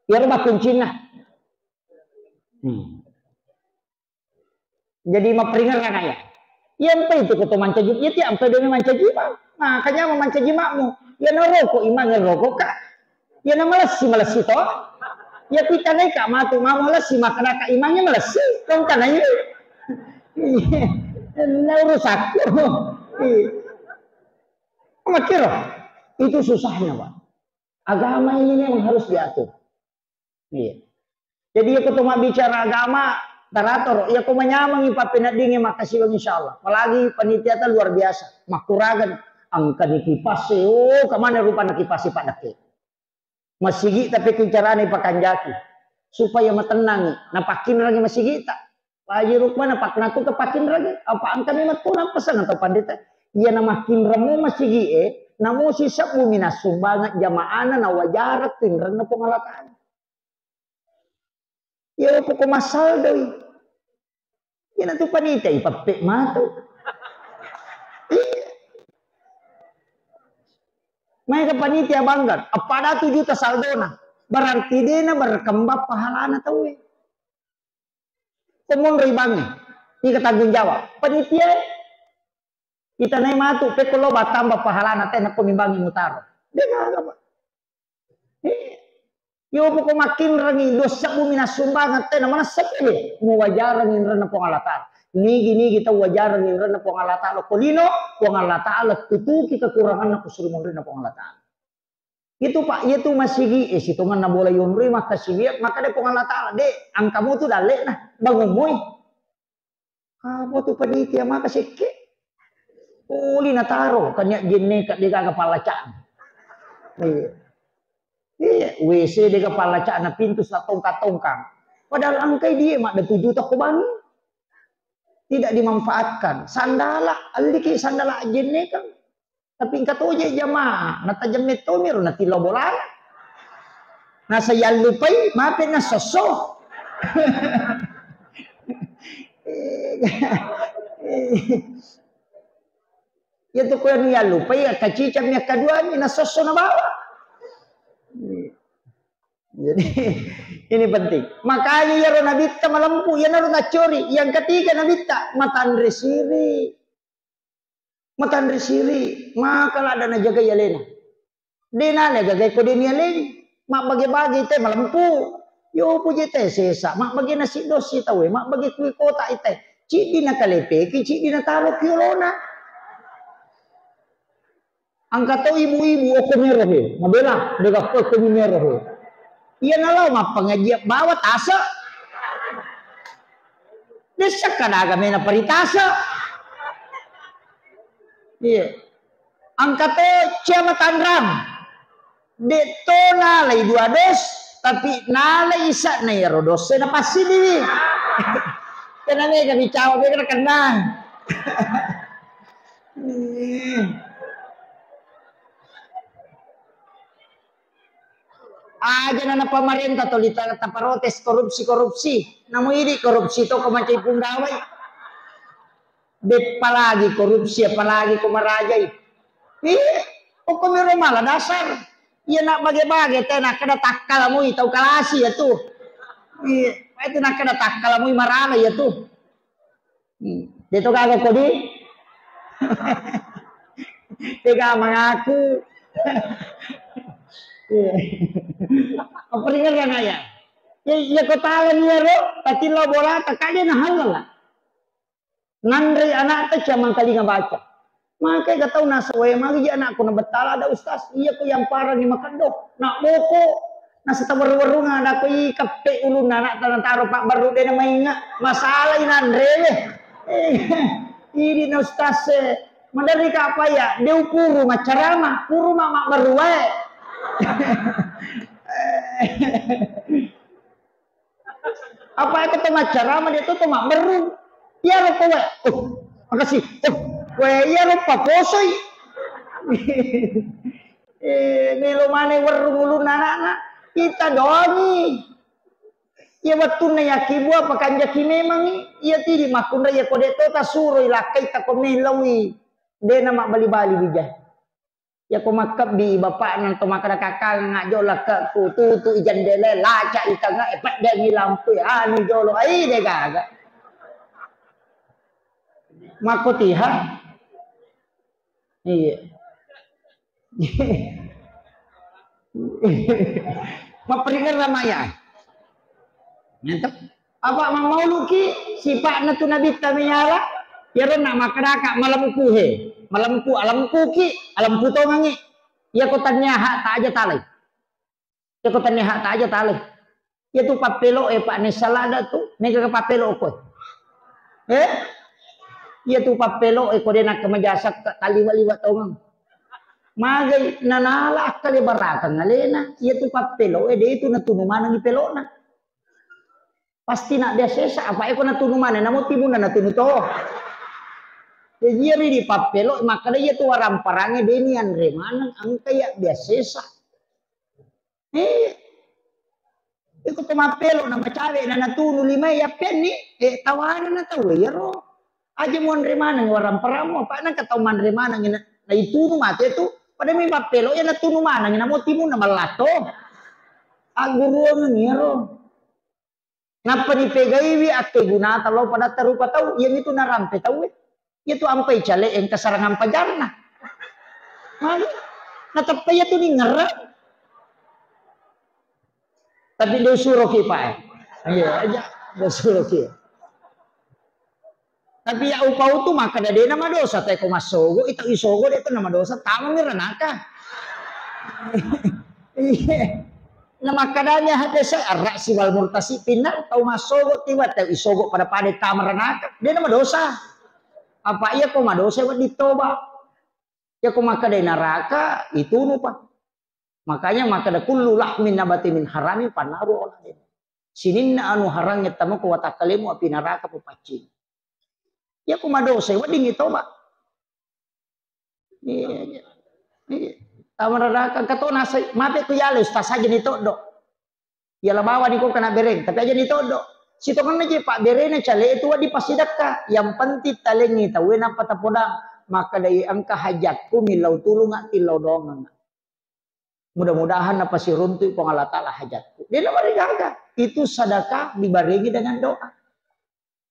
Iyaro bakkuncinna. Hmm. Jadi, maperingerang ya. Iya, empa itu ko to mancaji, iya, tiap empa demi mancaji, Pak. Makanya mau mancaji makmu. Iya, naroko, imang roko, Kak. Iya na malessi, malessi to. Iya pitanai ka matu mau malessi, makanaka imangnya malessi. Kau tanai. Iya. Na urusakku. Iya. Makiro. Itu susahnya, Pak. Agama ini memang harus diatur. Iya. Jadi iya ko to mabbicara agama, taratoro, iya ko manyamengi pappeneddingi makkasiwang insyaallah. Apalagi panitiata luar biasa, makkuragan, engkani kipasse, oh, kemana rupana kipasse Pak Dakke. Masigi tapi kincarani pakanjaki. supaya matennangi, napakkinrangi masigita. Paji rupana paknatu ke pakkinrangi, apa engka memang tu napasang atau pandita. Iya namakkinramo masigie, namo sisebbu minassumbangeng jamaana nawajareng tinrenna Puang Allah Ta'ala. Iya poko masaldoi. Iya natu panitia ipeppe matu. Iya. Mai ke panitia banggar, appada tu juta saldona. Berarti dena berkembang pahalana tauwe. Ko monroi bangnge, ika tanggung jawab. Panitia, kita nai matu, pekko lo batamba pahalana te, nakko mimbangi mutaro. Dega apa? Eh, yo poko makkinrangi, dua sebbu minassumbangeng te, na manessa ke, muwajareng inrenna Puang Allah Ta'ala. Nigi-nigi tau wajareng inrenna Puang Allah Ta'ala, ko lino, Puang Allah Ta'ala tutuki kekuranganna kusuri monrinna Puang Allah Ta'ala. Itu Pak, iya tu masigi, eh, sitonganna bola yonroi, maka siwiak, maka de Puang Allah Ta'ala, de, angkamu tu dalle na, bangun moi. Apa tu panitia maka sekke? Poli nataro, kan ya jenne ka de gaga pallacana. Iya. Iya, W C de gaga pallacana, pintu satongkang-tongkang. Padahal angkai dia mak de tujuh toko bangi. Tidak dimanfaatkan. Sandala, alliki sandala jenne kan. Tapi engka toje jamaah, natajemme tomiro natillo bolana. Nasa yallupai, mape nasosso. Iya tu ko yallupai, ya kacicami akkaduami nasosso nabawa. Jadi ini penting. Makanya yaro nabitta malempu, yanaro naccori. Yang ketiga nabitta matanre siri. Matanre siri, maka ladda najagai alena. De nale gagai ko de nialeni. Mabbage-bage te malempu. Yo puje te sesa, mabbage nasi dosi tauwe, mabbage kui kota ite. Ciddi nakalepeki, ciddi nataro ki olona. Angka to ibu-ibu, okko mero he, mabela, de gappo okko mero he. Iya nalao mappangajian bawa tase. Dessa kadaga mena paritase. Iya. Angka to Cia Matanrang. De to nalai dua dos, tapi nalai isa na iyaro dosse na passidiwi. Kena mega bicawa mega kenna. Aja na pamarenta toli ta-, taparotes korupsi-korupsi. Namo idi korupsi to ko mancai pundawai. Beppa lagi korupsi, apalagi ko marajai. Ih, okko mero mala dasar. Iya nak bage-bage te nakkeda takkala mui tau kalasi ya tu. Iya, itu nakkeda takkala mui marala ya tu. Hmm. De to gaga kodi? Tega mangaku. Iya. Apa ringan ya? Ya, ya kota lagi ya ro, tapi lo bola tak ada nah halal lah. Nanrei anakta cia mangkalinga baca. Maka ega tau nasawae magi je anakku na bettala ada ustaz. Iya ko yang parang ni makeddo. Nak boko. Nasa tawerru-werrunga ada ko i keppe ulunna anakta nataro pak baru de na mainga. Masalah i nanre we. Eh, idi na ustaz e. Maderri ka apa ya? De upuru macarama, puru ma mak baru wae. Apa eko to maccarama de to to mabberru. Iyaro kowe. Oh, makasih. Oh, kowe iyaro paposoi. Eh, melo mane werru ulunna anakna. Kita dongi. Iya wettunna yakkibua pakanjaki memangi. Iya tidi makkunrai iya ko de to tasuroi lakkai tako mellaui. De na mabbali-bali bija. Yako makkebbi bapakna to makkeda, "Kakang, ngajjo lekke'ku, tutu'i jendela, laca'i tange'e, peddengi lampu, anu jolo, ai de gaga." Makkotiha? Iya. Mapperingerra maya. Mantap. Apa mammauluki sipa'na tu nabitta meyala? Iyaro na makkedaka malempu he. Malempu, alempuki, alempu tongengi. Iyako tannia hak ta aja talai. Iyako tannia hak ta aja talai. Iya tu pappelo e, Pak, nessa lada tu, mega ke pappelo ko. Eh? Iya tu pappelo e, ko de nakke majasa ka taliwa-liwa tongeng. Magai nanala akkale barakang alena, iya tu pappelo e, de tu natunu manengi pelona. Pasti na biasesa, apa eko natunu mana, namo timunna natunu to. Jadi ri di pappelo, makkeda iya tu waramparange deni anre maneng, engka iya biasesa. Eh, iko to mappelo na macawe na natunu lima ya penni, eh, tawana na tau iyaro. Aja muanre maneng waramparamu, apa nangka tau manre maneng na, na itunu mate tu, pada mi mappelo ya natunu maneng, namo timunna mallato. Agguruang iyaro. Nappa nipegaiwi akkegunata lao padatta rupa tau, iyamitu narampe tauwe. Iyatu ampai cale engka sarangang pajarna. Magi? Nateppa iyatu ningerrang. Tapi de usuroki, Pak, eh. Iya, aja. De usuroki. Tapi ya upau tu makkeda de namadosa, te ko massogo, ita isogo de tu namadosa, tamami ranaka. Iya. Na makkedanya hadese arra siwal murtasi pinna tau massogo tiwa tau isogo pada-pada tama ranaka. De namadosa. Apa iya ko madosa wedding toba. Iya ko makkeda naraka itunu pa. Makanya makkeda kullu lahmin nabati min haramin pannaru ola de. Sininna anu harangnge tamako watakkalemu api naraka papaccing. Iya ko madosa weddingngi toba. Iya, iya. Iya. Tamaradaka engka to nasai, mape ku yale ustaz aja ni toddo. Iya la bawa ni ko kena bereng, tapi aja ni toddo. Sitongenna je pak berena cale itu wadi pasidakka. Yang penting talengi tawe napa tapodang. Maka dai engka hajatku millau tulunga tillau doangeng. Mudah-mudahan napasiruntu Puang Allah Taala hajatku. Dia nama gaga. Itu sedekah dibarengi dengan doa.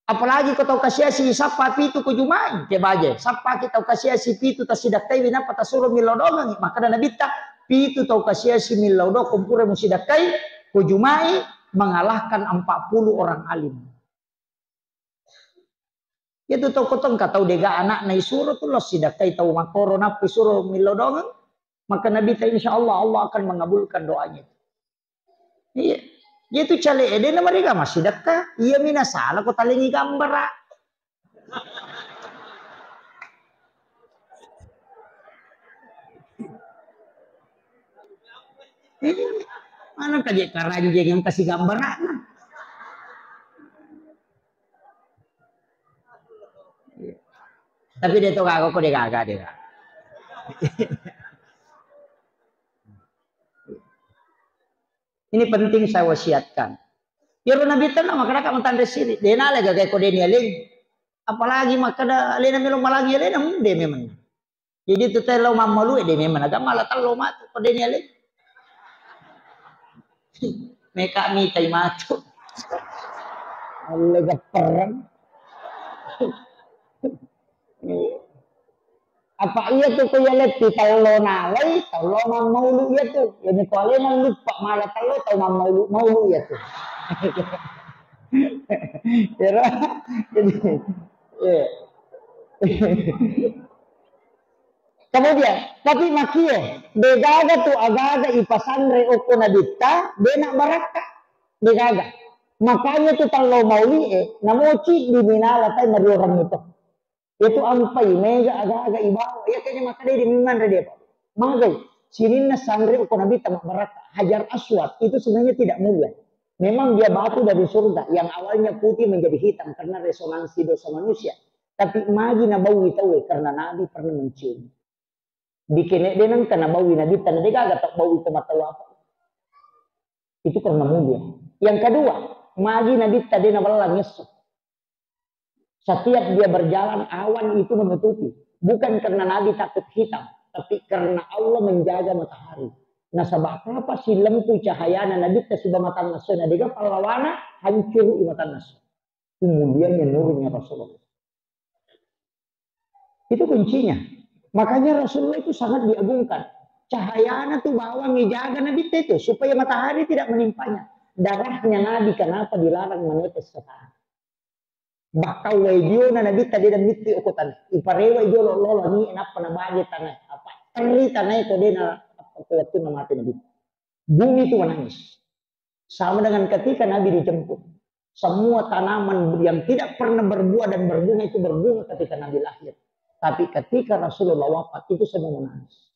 Apalagi ko tau kasiasi sappa pitu ko Juma'i, ke baje. Sappa ki tau kasiasi pitu tasidakkai winapa tasuro millau doangengi. Maka ada Nabitta, pitu tau kasiasi millau doang kompure musidakkai ko Juma'i mengalahkan empat puluh orang alim. Iya tu tau kotong ka tau dega anakna isuro tu lo sidakkai tau makoro nappi suro millau doangeng. Maka Nabitta insya Allah Allah akan mengabulkan doanya. Iya. Iya tu cale ede na mariga masih deka. Iya mina salah ko talengi gambara. Iya. Mana kaje karanjeng yang kasih gambarana. Tapi dia tu kagak kok dia kagak dia. Ini penting saya wasiatkan. Iyaro Nabitta na makkeda ka matanre siri. Dena le gagai ko deni aleng. Apalagi makkeda alena melo malangi alena, hmm, de memang. Jadi tu telo mammalu de memang agama la tello matu ko deni aleng. Meka mitai matu. Alle gappereng. Apa iya tu ko iya letti tello nalai, tello mammaulu iya tu. Jadi ko alena lupa mala tello tau mammaulu, maulu iya tu. Iyaro, jadi, iya. Kemudian, tapi makie, degaga tu agaga ipasanre okko Nabitta, dena barakka, degaga. Makanya tu tello mauli e, namoci diminala tai mariorang itu. Itu ampai mega aga-aga ibawa. Iya kayaknya maka dia diminang dia, Pak. Magai, sininna sanre okko Nabitta mabbarakka. Hajar Aswad itu sebenarnya tidak mulia. Memang dia batu dari surga yang awalnya putih menjadi hitam karena resonansi dosa manusia. Tapi magi nabaui tauwe karena Nabi pernah mencium. Dikene de nengka nabaui Nabitta na degaga tak baui ko mata apa. Itu karena mulia. Yang kedua, magi Nabitta de nabellang esso. Setiap dia berjalan, awan itu menutupi. Bukan karena Nabi takut hitam, tapi karena Allah menjaga matahari. Nasaba apa silempu cahayana Nabitta siba matanna esso, na dega pallawana hancuru i matanna esso. Kemudiannya nurnya Rasulullah. Itu kuncinya. Makanya Rasulullah itu sangat diagungkan. Cahayana tuh bawang dijaga Nabitta itu supaya matahari tidak menimpanya. Darahnya Nabi kenapa dilarang menetes sekarang? Bahkan wae diona Nabitta de mitti okko tanah. Iparewa jolo lolo ni nappa nabage tanah. Apa? Teri tanah ko dena apa ko waktu mati Nabi. Bumi itu menangis. Sama dengan ketika Nabi dijemput. Semua tanaman yang tidak pernah berbuah dan berbunga itu berbunga ketika Nabi lahir. Tapi ketika Rasulullah wafat itu semua menangis.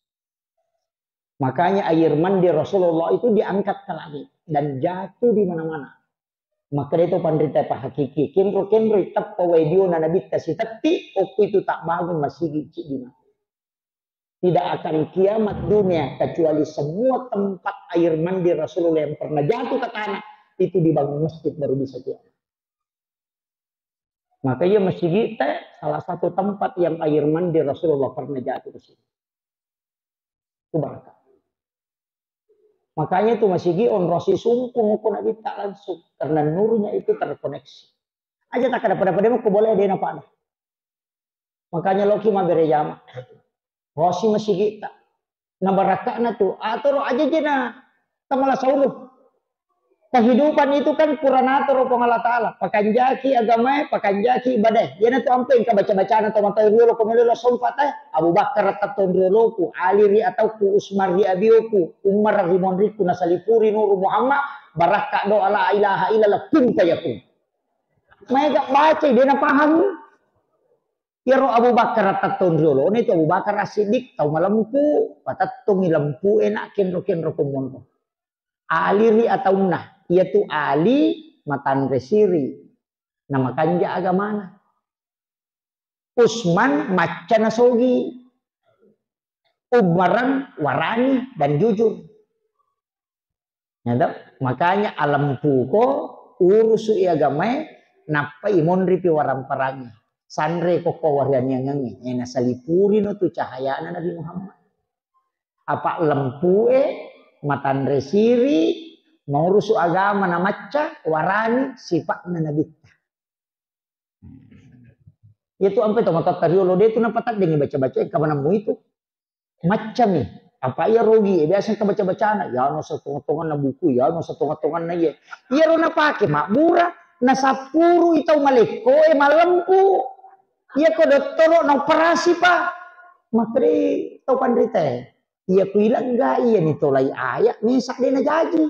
Makanya air mandi Rasulullah itu diangkat ke langit dan jatuh di mana-mana. Makkeda to panrita pahakiki, kenro-kenro teppa wae diona nabitta sitetti, okko itu tak bangun masigi cidi mate. Tidak akan kiamat dunia kecuali semua tempat air mandi Rasulullah yang pernah jatuh ke tanah itu dibangun masjid baru bisa kiamat. Maka iya masigi te salah satu tempat yang air mandi Rasulullah pernah jatuh ke situ. Itu barakah. Makanya itu masigi onrosi sumpung ko nabitta langsung karena nurnya itu terkoneksi. Aja tak ada pada-pada mau boleh dia nampak. Makanya loki mabere jama. Rosi masigitta. Na barakka'na tu, atoro aja jena tamala saulu. Kehidupan itu kan pura natoro Puang Allah Ta'ala. Pakanjaki agamae, pakanjaki ibadae. Iyana tu ampe engka baca-bacana to mata riolo ko melolo sompa te. Abu Bakar tetton rioloku, Ali ri atauku, Usman ri abioku, Umar ri monriku, nasalipuri Nuru Muhammad, barakka doa la ilaha illallah, kun fayakun. Maega baca, dia na paham. Iyaro Abu Bakar tetton riolona itu Abu Bakar As-Siddiq, tau malempu, patettongi lempu enak kenro-kenro kumonro. Ali ri ataunna, iyatu Ali matanre siri, namakanja agamana. Usman macca nasogi, Umarang warani dan jujur. Ya toh? Makanya alempuko urusu i agamae, nappa imonripi waramparangi. Sanre kokko warianiangengi. Eh, nasalipurino tu cahayana Nabi Muhammad. Apa lempue, matanre siri, maurusu agama na macca, warani sipa'na nabitta. Iya tu ampe to matatta riolo de tu napataddengi baca-baca, eh, kamanammu itu. Maccami. Apa iya rogi, eh, biasa engka baca-bacana, ya no satonga-tonganna buku, ya no satonga-tonganna iye. Iya ro napake mabbura, nasappuru i tau malekko, eh, malempu. Iya ko dottoro na operasi pa. Materi tau panrita, eh. Iya ku ilegga, iya ni tolai aya, mesa de najaji.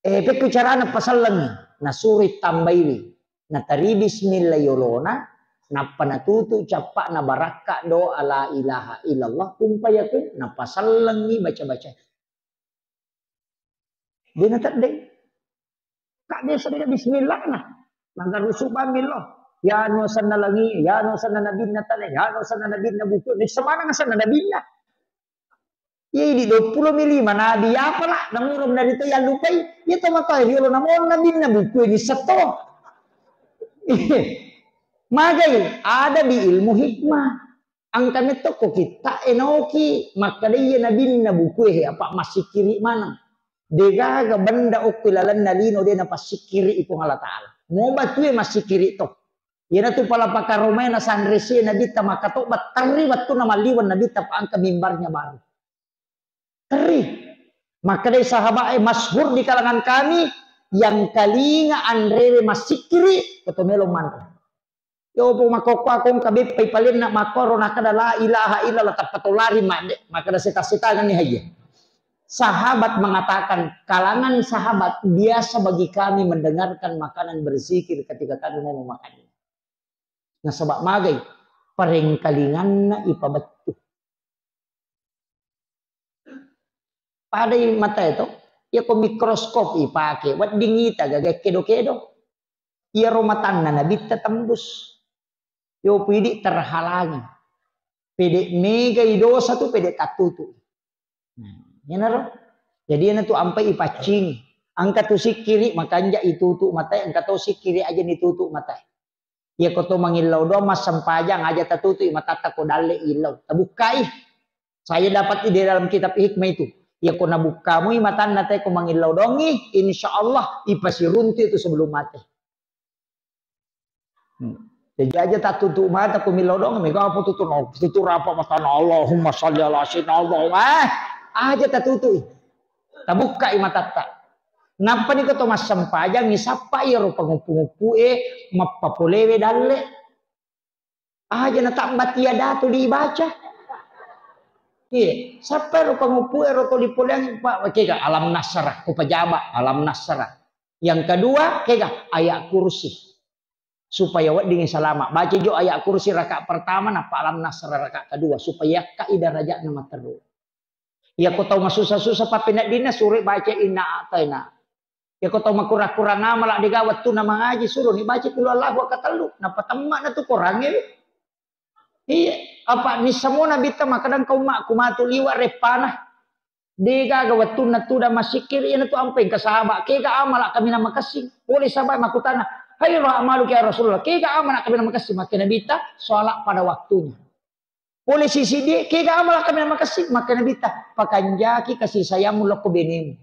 Eh, pekku carana pasellengi, nasuroi tambaiwi. Natari bismillah yolona, nappa natutu cappa'na barakka doa la ilaha illallah, kun fayakun, napasellengi baca-baca. De nateddeng. Kak biasa de bismillah na. Nagarusu bammi lo. Ya no sanna langi, ya no sanna nabinna tane, ya no sanna nabinna buku. Ni semana sanna nabinna. Iya, idi dua puluh mi lima nabi, apa lah, namurung dari to yallupai, iya to matoa riolo namon nabinna buku ini seto. Magai, ada di ilmu hikmah. Angka metto ko kitta enoki, makkada iya nabinna buku eh, apa masikiri maneng. Degaga benda okko lalenna lino de napasikiri i Puang Allah Ta'ala. Mo batue masikiri to. Iyanatu pala pakaromae nasanre sie nabitta makkatobba terri wettunna malliweng nabitta pa engka mimbarnya baru. Terri. Makkedai sahabat, eh, masyhur di kalangan kami, yang kalinga anrewe massikkiri, koto melo manre. Yo, po makokko akong kabeppai palenna makkoro nakkeda la ilaha illallah tappa to lari madde, makkeda seta-setangan ni haye. Sahabat mengatakan, kalangan sahabat biasa bagi kami mendengarkan makanan berzikir ketika kami mau memakannya. Nasaba magai, parengkalinganna ipabettu. Padai matae to, iya ko mikroskop ipake, wedding ita gaga kedo-kedo. Iyaro matanna nabitta tembus. Yo pidi terhalangi. Pede megai dosa tu pede tattutu. Nah, iyanaro. Jadi iyanatu ampai ipaccingi. Engka tu sikkiri makanja itutu matae, engka to sikkiri aja nitutu matae. Iya ko to mangillau doang massempajang aja tatutui matatta ko dalle illau. Tabukkai. Saya dapat di dalam kitab hikmah itu. Iya ko nabukkamui matanna te ko mangillau doangi, insya Allah ipasiruntu itu sebelum mati. Hmm. Jadi aja tatutu mata ko millau doang, mega apa tutu no, tutu rapa matana Allahumma salli ala sayyidina Allahumma. Eh, aja tatutui. Tabukkai matatta. Nappani ko to massempajang, isappa iyaro panguppu-nguppue mappapolewe dalle. Aja natabbat iya datu dibaca. Iya, sappa ro panguppu ero to dipoleang, Pak, kega alam nasrah, ko pejabat alam nasrah. Yang kedua, kega ayat kursi. Supaya wedding salama. Baca jo ayat kursi rakaat pertama, nappa alam nasrah rakaat kedua, supaya yakkai darajatna matteru. Iya ko tau masussa-sussa pappeneddinna, sure baca inna a'taina. Iyako tau makurang-kurang amala, dega wettunna mangaji, suroni baca qul huwallahu katellu, napatemma na tu korangnge. Iya, apa nissamona bitta makkeda engka ummakku matu liwa reppana. Degaga wettunna tudang massikkiri, iyanatu ampe engka sahaba, kega amala kaminang makessing. Pole sahaba makkutana, "Khairu a'maluka ya Rasulullah, kega amala kaminang makessing?" Makkeda Nabitta, "Sholat pada waktunya." Pole sisi die, "Kega amala kaminang makessing?" Makkeda Nabitta, "Pakanjaki kasih sayangmu lokko benemu."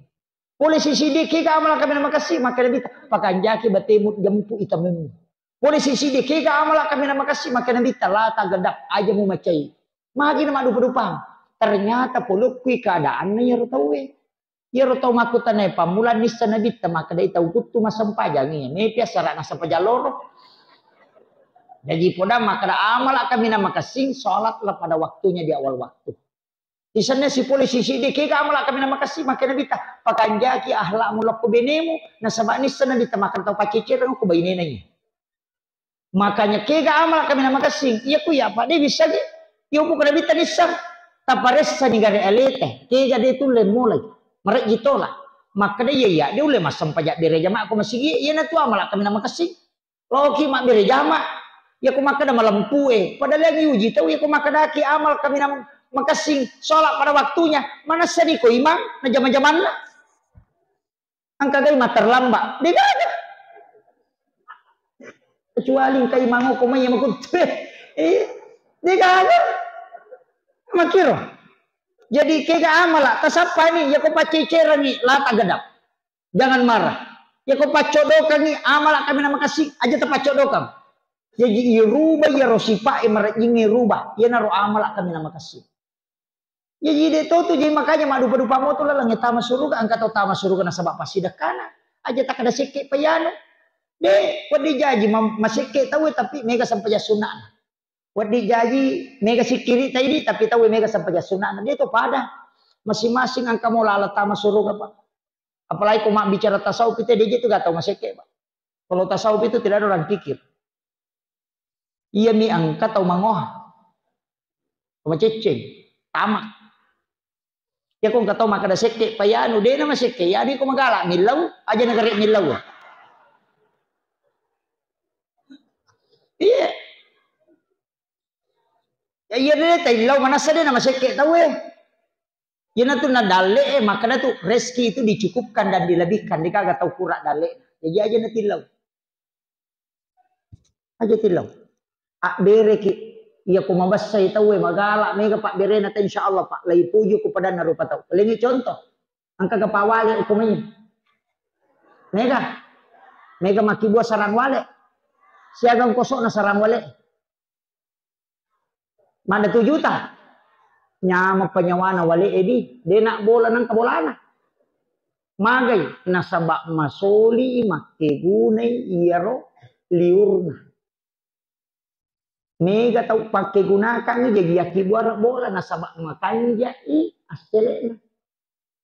Pole sisi die, "Kega amala kaminang makessing?" Makkeda Nabitta, "Pakanjaki batemu jempu itamemmu." Pole sisi die, "Kega amala kaminang makessing?" Makkeda Nabitta, "La taghdab, aja mumacai." Magi na maddupa-dupang. Ternyata polokkui keadaanna iyaro tauwe. Iyaro tau makkutana pammula nissa Nabitta, makkedai tau kuttu massempajang iya, mepi assara'na sempajang loro. Jaji podang makkeda amala kaminang makessing, sholatlah pada waktunya di awal waktu. Isenna sipole sisi die, "Kega amala kaminang makessing?" Makkeda Nabitta, "Pakanjaki ahlakmu lokko benemu." Nasaba nissa Nabitta makkeda tau paccecereng ko bainena iya. Makanya kega amala kaminang makessing, iya ku iya apa de bisa ge. Iyo bukan Nabitta nissa. Taparessani gare aleta, kega de tulle mulai. Marejji tola. Makkeda iya, iya de ulle massempajang bere jama ko masigi, iyanatu amala kaminang makessing. Loki mabbere jama, iyako makkeda malempue, padahal yang diuji tau iyako makkedaki amal kaminang makessing, sholat pada waktunya, manessani ko imang na jama-jamanna. Engka gai matterlambat, degaga. Kecuali engka imang ko mai makuttu, eh, degaga. Makiro. Jadi kega amala, tasappani, iyako paccecerangi, la taghdab. Jangan marah. Iyako paccoddokangi amala kaminang makessing, aja tapaccodokang. Jaji iruba iyaro sipa'e marejjingnge iruba, iyanaro amala kaminang makessing. Jaji de to tu, jadi makanya maddupa-dupa moto laleng tama suruga, engka tau tama suruga nasaba passidekkana. Aja takkeda sekke payanu. De, wedding jaji mam-, masekke tauwe tapi mega sempajang sunna'na. Wedding jaji mega sikkiri taidi tapi tauwe mega sempajang sunna'na. De to pada. Masing-masing engka mo laleng tama suruga, Pak. Apalagi ko mabbicara tasawuf itu, de je tu gak tau masekke, Pak. Kalau tasawuf itu tidak ada orang kikir. Iya mi engka tau mangoha. Macecceng, tamak. Ya ko engka tau makkeda sekke payanu, de na masekke, ya di ko magala, millau, aja negara millau. Iya. Ya iya de taillau manassa de na masekke tauwe. Iyanatu na dalle e, makkeda tu rezeki itu dicukupkan dan dilebihkan, degaga tau kurang dalle. Jadi aja na tillau. Aja tillau. Abbereki, iya ko mabessai tauwe magala, mega pabberena ta, insya Allah, Pak, laipuju ku padanna rupa tau. Lengi contoh, engka ga pawale ukumai. Mega, mega makkibua sarang wale. Siagang kosokna sarang wale. Mada tu juta. Nyama penyawana wale edi, dena bola nang kebolana. Magai, nasaba masoli makkegunai iyaro liurna. Mega tau pakkegunakangngi jaji yakkibuara bola nasaba makanjai asselena.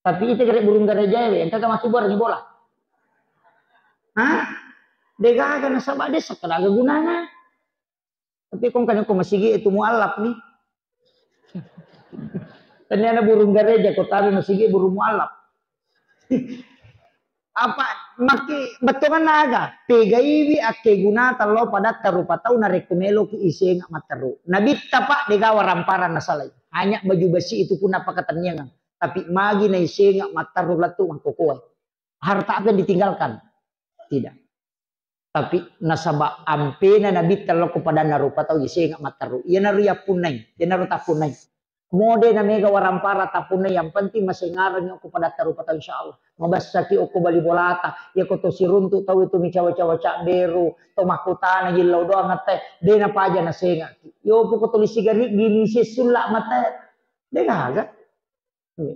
Tapi ite gare burung garejae we, engka ga makkibuarangngi bola? Hah? Degaga nasaba de sekkeda aga gunana. Tapi kong kan ko masigi itu mualaf nih. Tania na burung gareja ko tabe masigi burung mualaf. Apa makki bettuanna aga? Pegaiwi akkegunata lao padatta rupa tau narekko meloki isenga matteru. Nabitta, Pak, degawa ramparan nasalai. Hanya baju besi itu pun apa ketenniangan. Tapi magi naisenga matteru lettu mangkokoe. Harta apa yang ditinggalkan? Tidak. Tapi nasaba ampena Nabitta lao ko padanna rupa tau isenga matteru. Iyanaro yappunnai, iyanaro tappunnai. Mode na mega warampara tappunnai, yang penting masengarengngi okko padatta rupa tau, insya Allah. Mabessaki okko bali bolata, iyako to siruntu tau itu micawa-cawa cabberu, to makkutana jillau doang atte, de napaja nasengaki. Yo poko tuli sigari gini sesulla mate, de gaga. Iya.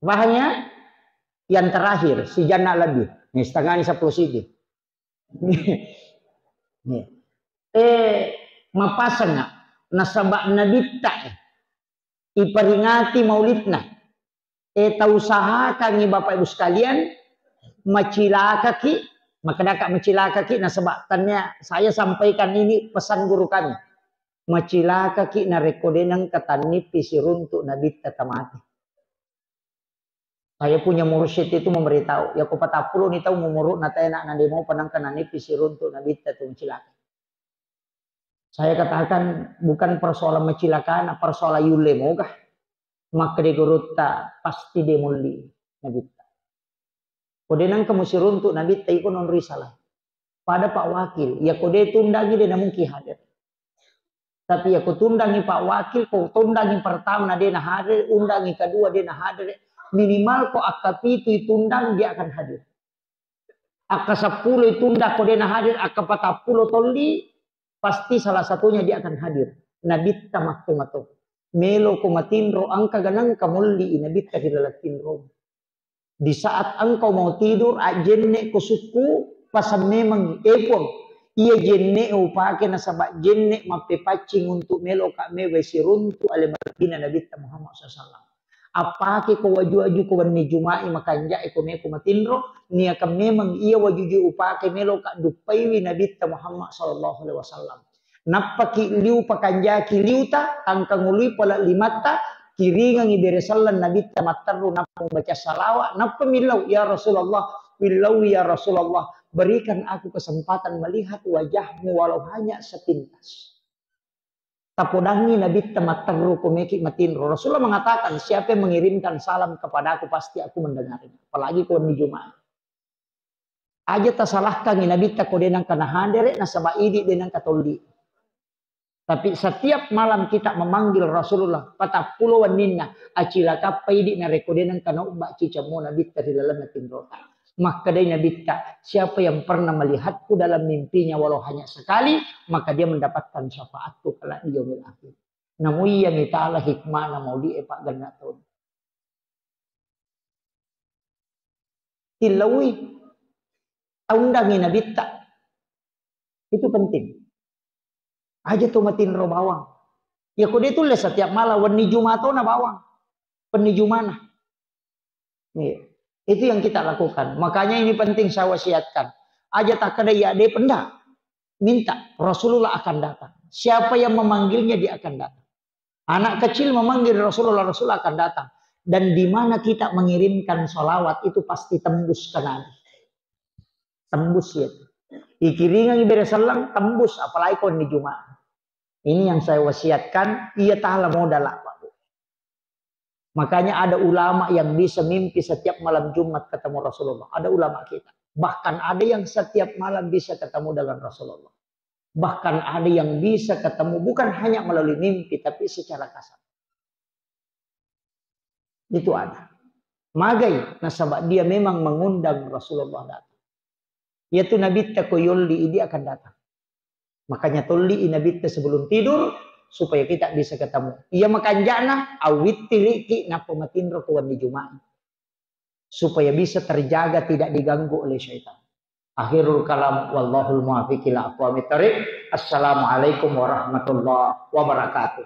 Paham ya? Yang terakhir, si Janna lebih. Nih, setengah ini sepuluh sidi. Nih. Eh, mapasang nggak? Nasaba Nabitta, eh, iperingati maulidna. Eh, tausahakangi Bapak Ibu sekalian, macilakaki, makkedaka macilakaki, nasaba tania saya sampaikan ini pesan guru kami. Macilakaki narekko de nengka tannippi siruntu Nabitta tamate. Saya punya mursyid itu memberitahu, ya ko patappulo ni tau mumuru na tena na demo panangka nanipi siruntu nabitta tu cilaka. Saya katakan bukan persoalan macilakana, persoalan yulle moga. Makkeda gurutta pasti de mulli nabitta. Ko de nangka musiruntu nabitta iko non risalah. Pada Pak Wakil, ya ko de tundangi de namungkin hadir. Tapi ya ko tundangi Pak Wakil, ko tundangi pertama na de na hadir, undangi kedua de na hadir, minimal ko akka pitu itundang dia akan hadir. Akka seppulo itunda ko de na hadir, akka patappulo tolli, pasti salah satunya dia akan hadir. Nabitta makkumato. Melo ko matinro angka ganang kamolli nabitta ri laleng tinro. Di saat engkau mau tidur, ajjenne ko sukku, pasang memang, eh, Puang, iya jenne upake nasaba jenne mappepaccing untuk melo ka mewe siruntu ale malebina nabitta Muhammad sallallahu alaihi wasallam. Appake ko waju-waju ko wenni Juma'i makanja'e ko meko matinro, niakan memang iya waju-waju upake melo ka duppaiwi nabitta Muhammad sallallahu alaihi wasallam. Nappaki liu pakanjaki liuta, tangkangului pala limatta, kiringangi bere selleng nabitta matterru nappa membaca salawat, nappa millau, "Ya Rasulullah, millau ya Rasulullah, berikan aku kesempatan melihat wajahmu walau hanya sepintas." Tapodangi nabitta matterru ko meki matinro. Rasulullah mengatakan, "Siapa yang mengirimkan salam kepadaku, pasti aku mendengarnya." Apalagi ko wenni Jumat. Aja tasalahkangi nabitta ko de nangka nahadere, nasaba idi de nangka tolli. Tapi setiap malam kita memanggil Rasulullah, patappulo wenninna, acilakappa idi narekko de nangka naubba cicammo nabitta ri lalenna tinrota. Makkedai nabitta, "Siapa yang pernah melihatku dalam mimpinya walau hanya sekali, maka dia mendapatkan syafaatku kelak di yaumil akhir." Namuiyangi taala hikmana mauli'e pagganna taun. Tillaui, taundangi nabitta. Itu penting. Aja to matinro bawang. Ya ko de tulle setiap malam wenni Jumat tona bawang. Wenni Jumana. Iya. Itu yang kita lakukan. Makanya ini penting saya wasiatkan. Aja takkeda ya de penda. Minta, Rasulullah akan datang. Siapa yang memanggilnya, dia akan datang. Anak kecil memanggil Rasulullah, Rasulullah akan datang. Dan di mana kita mengirimkan salawat itu pasti tembus ke Nabi. Tembus ya. Ikiringangi bere selleng, tembus, apalagi ko di Jumat. Ini yang saya wasiatkan, iya taala modal, Pak Bu. Makanya ada ulama yang bisa mimpi setiap malam Jumat ketemu Rasulullah. Ada ulama kita. Bahkan ada yang setiap malam bisa ketemu dengan Rasulullah. Bahkan ada yang bisa ketemu bukan hanya melalui mimpi, tapi secara kasar. Itu ada. Magai, nasaba dia memang mengundang Rasulullah datang. Yaitu Nabitta ko yolli, dia akan datang. Makanya tolli Nabitta sebelum tidur, supaya kita bisa ketemu. Iya makanjana, awittiriki nappa matinro ko wenni Jumat. Supaya bisa terjaga, tidak diganggu oleh syaitan. Akhirul kalam, wallahul muwaffiq ila aqwamit thariq. Assalamualaikum warahmatullahi wabarakatuh.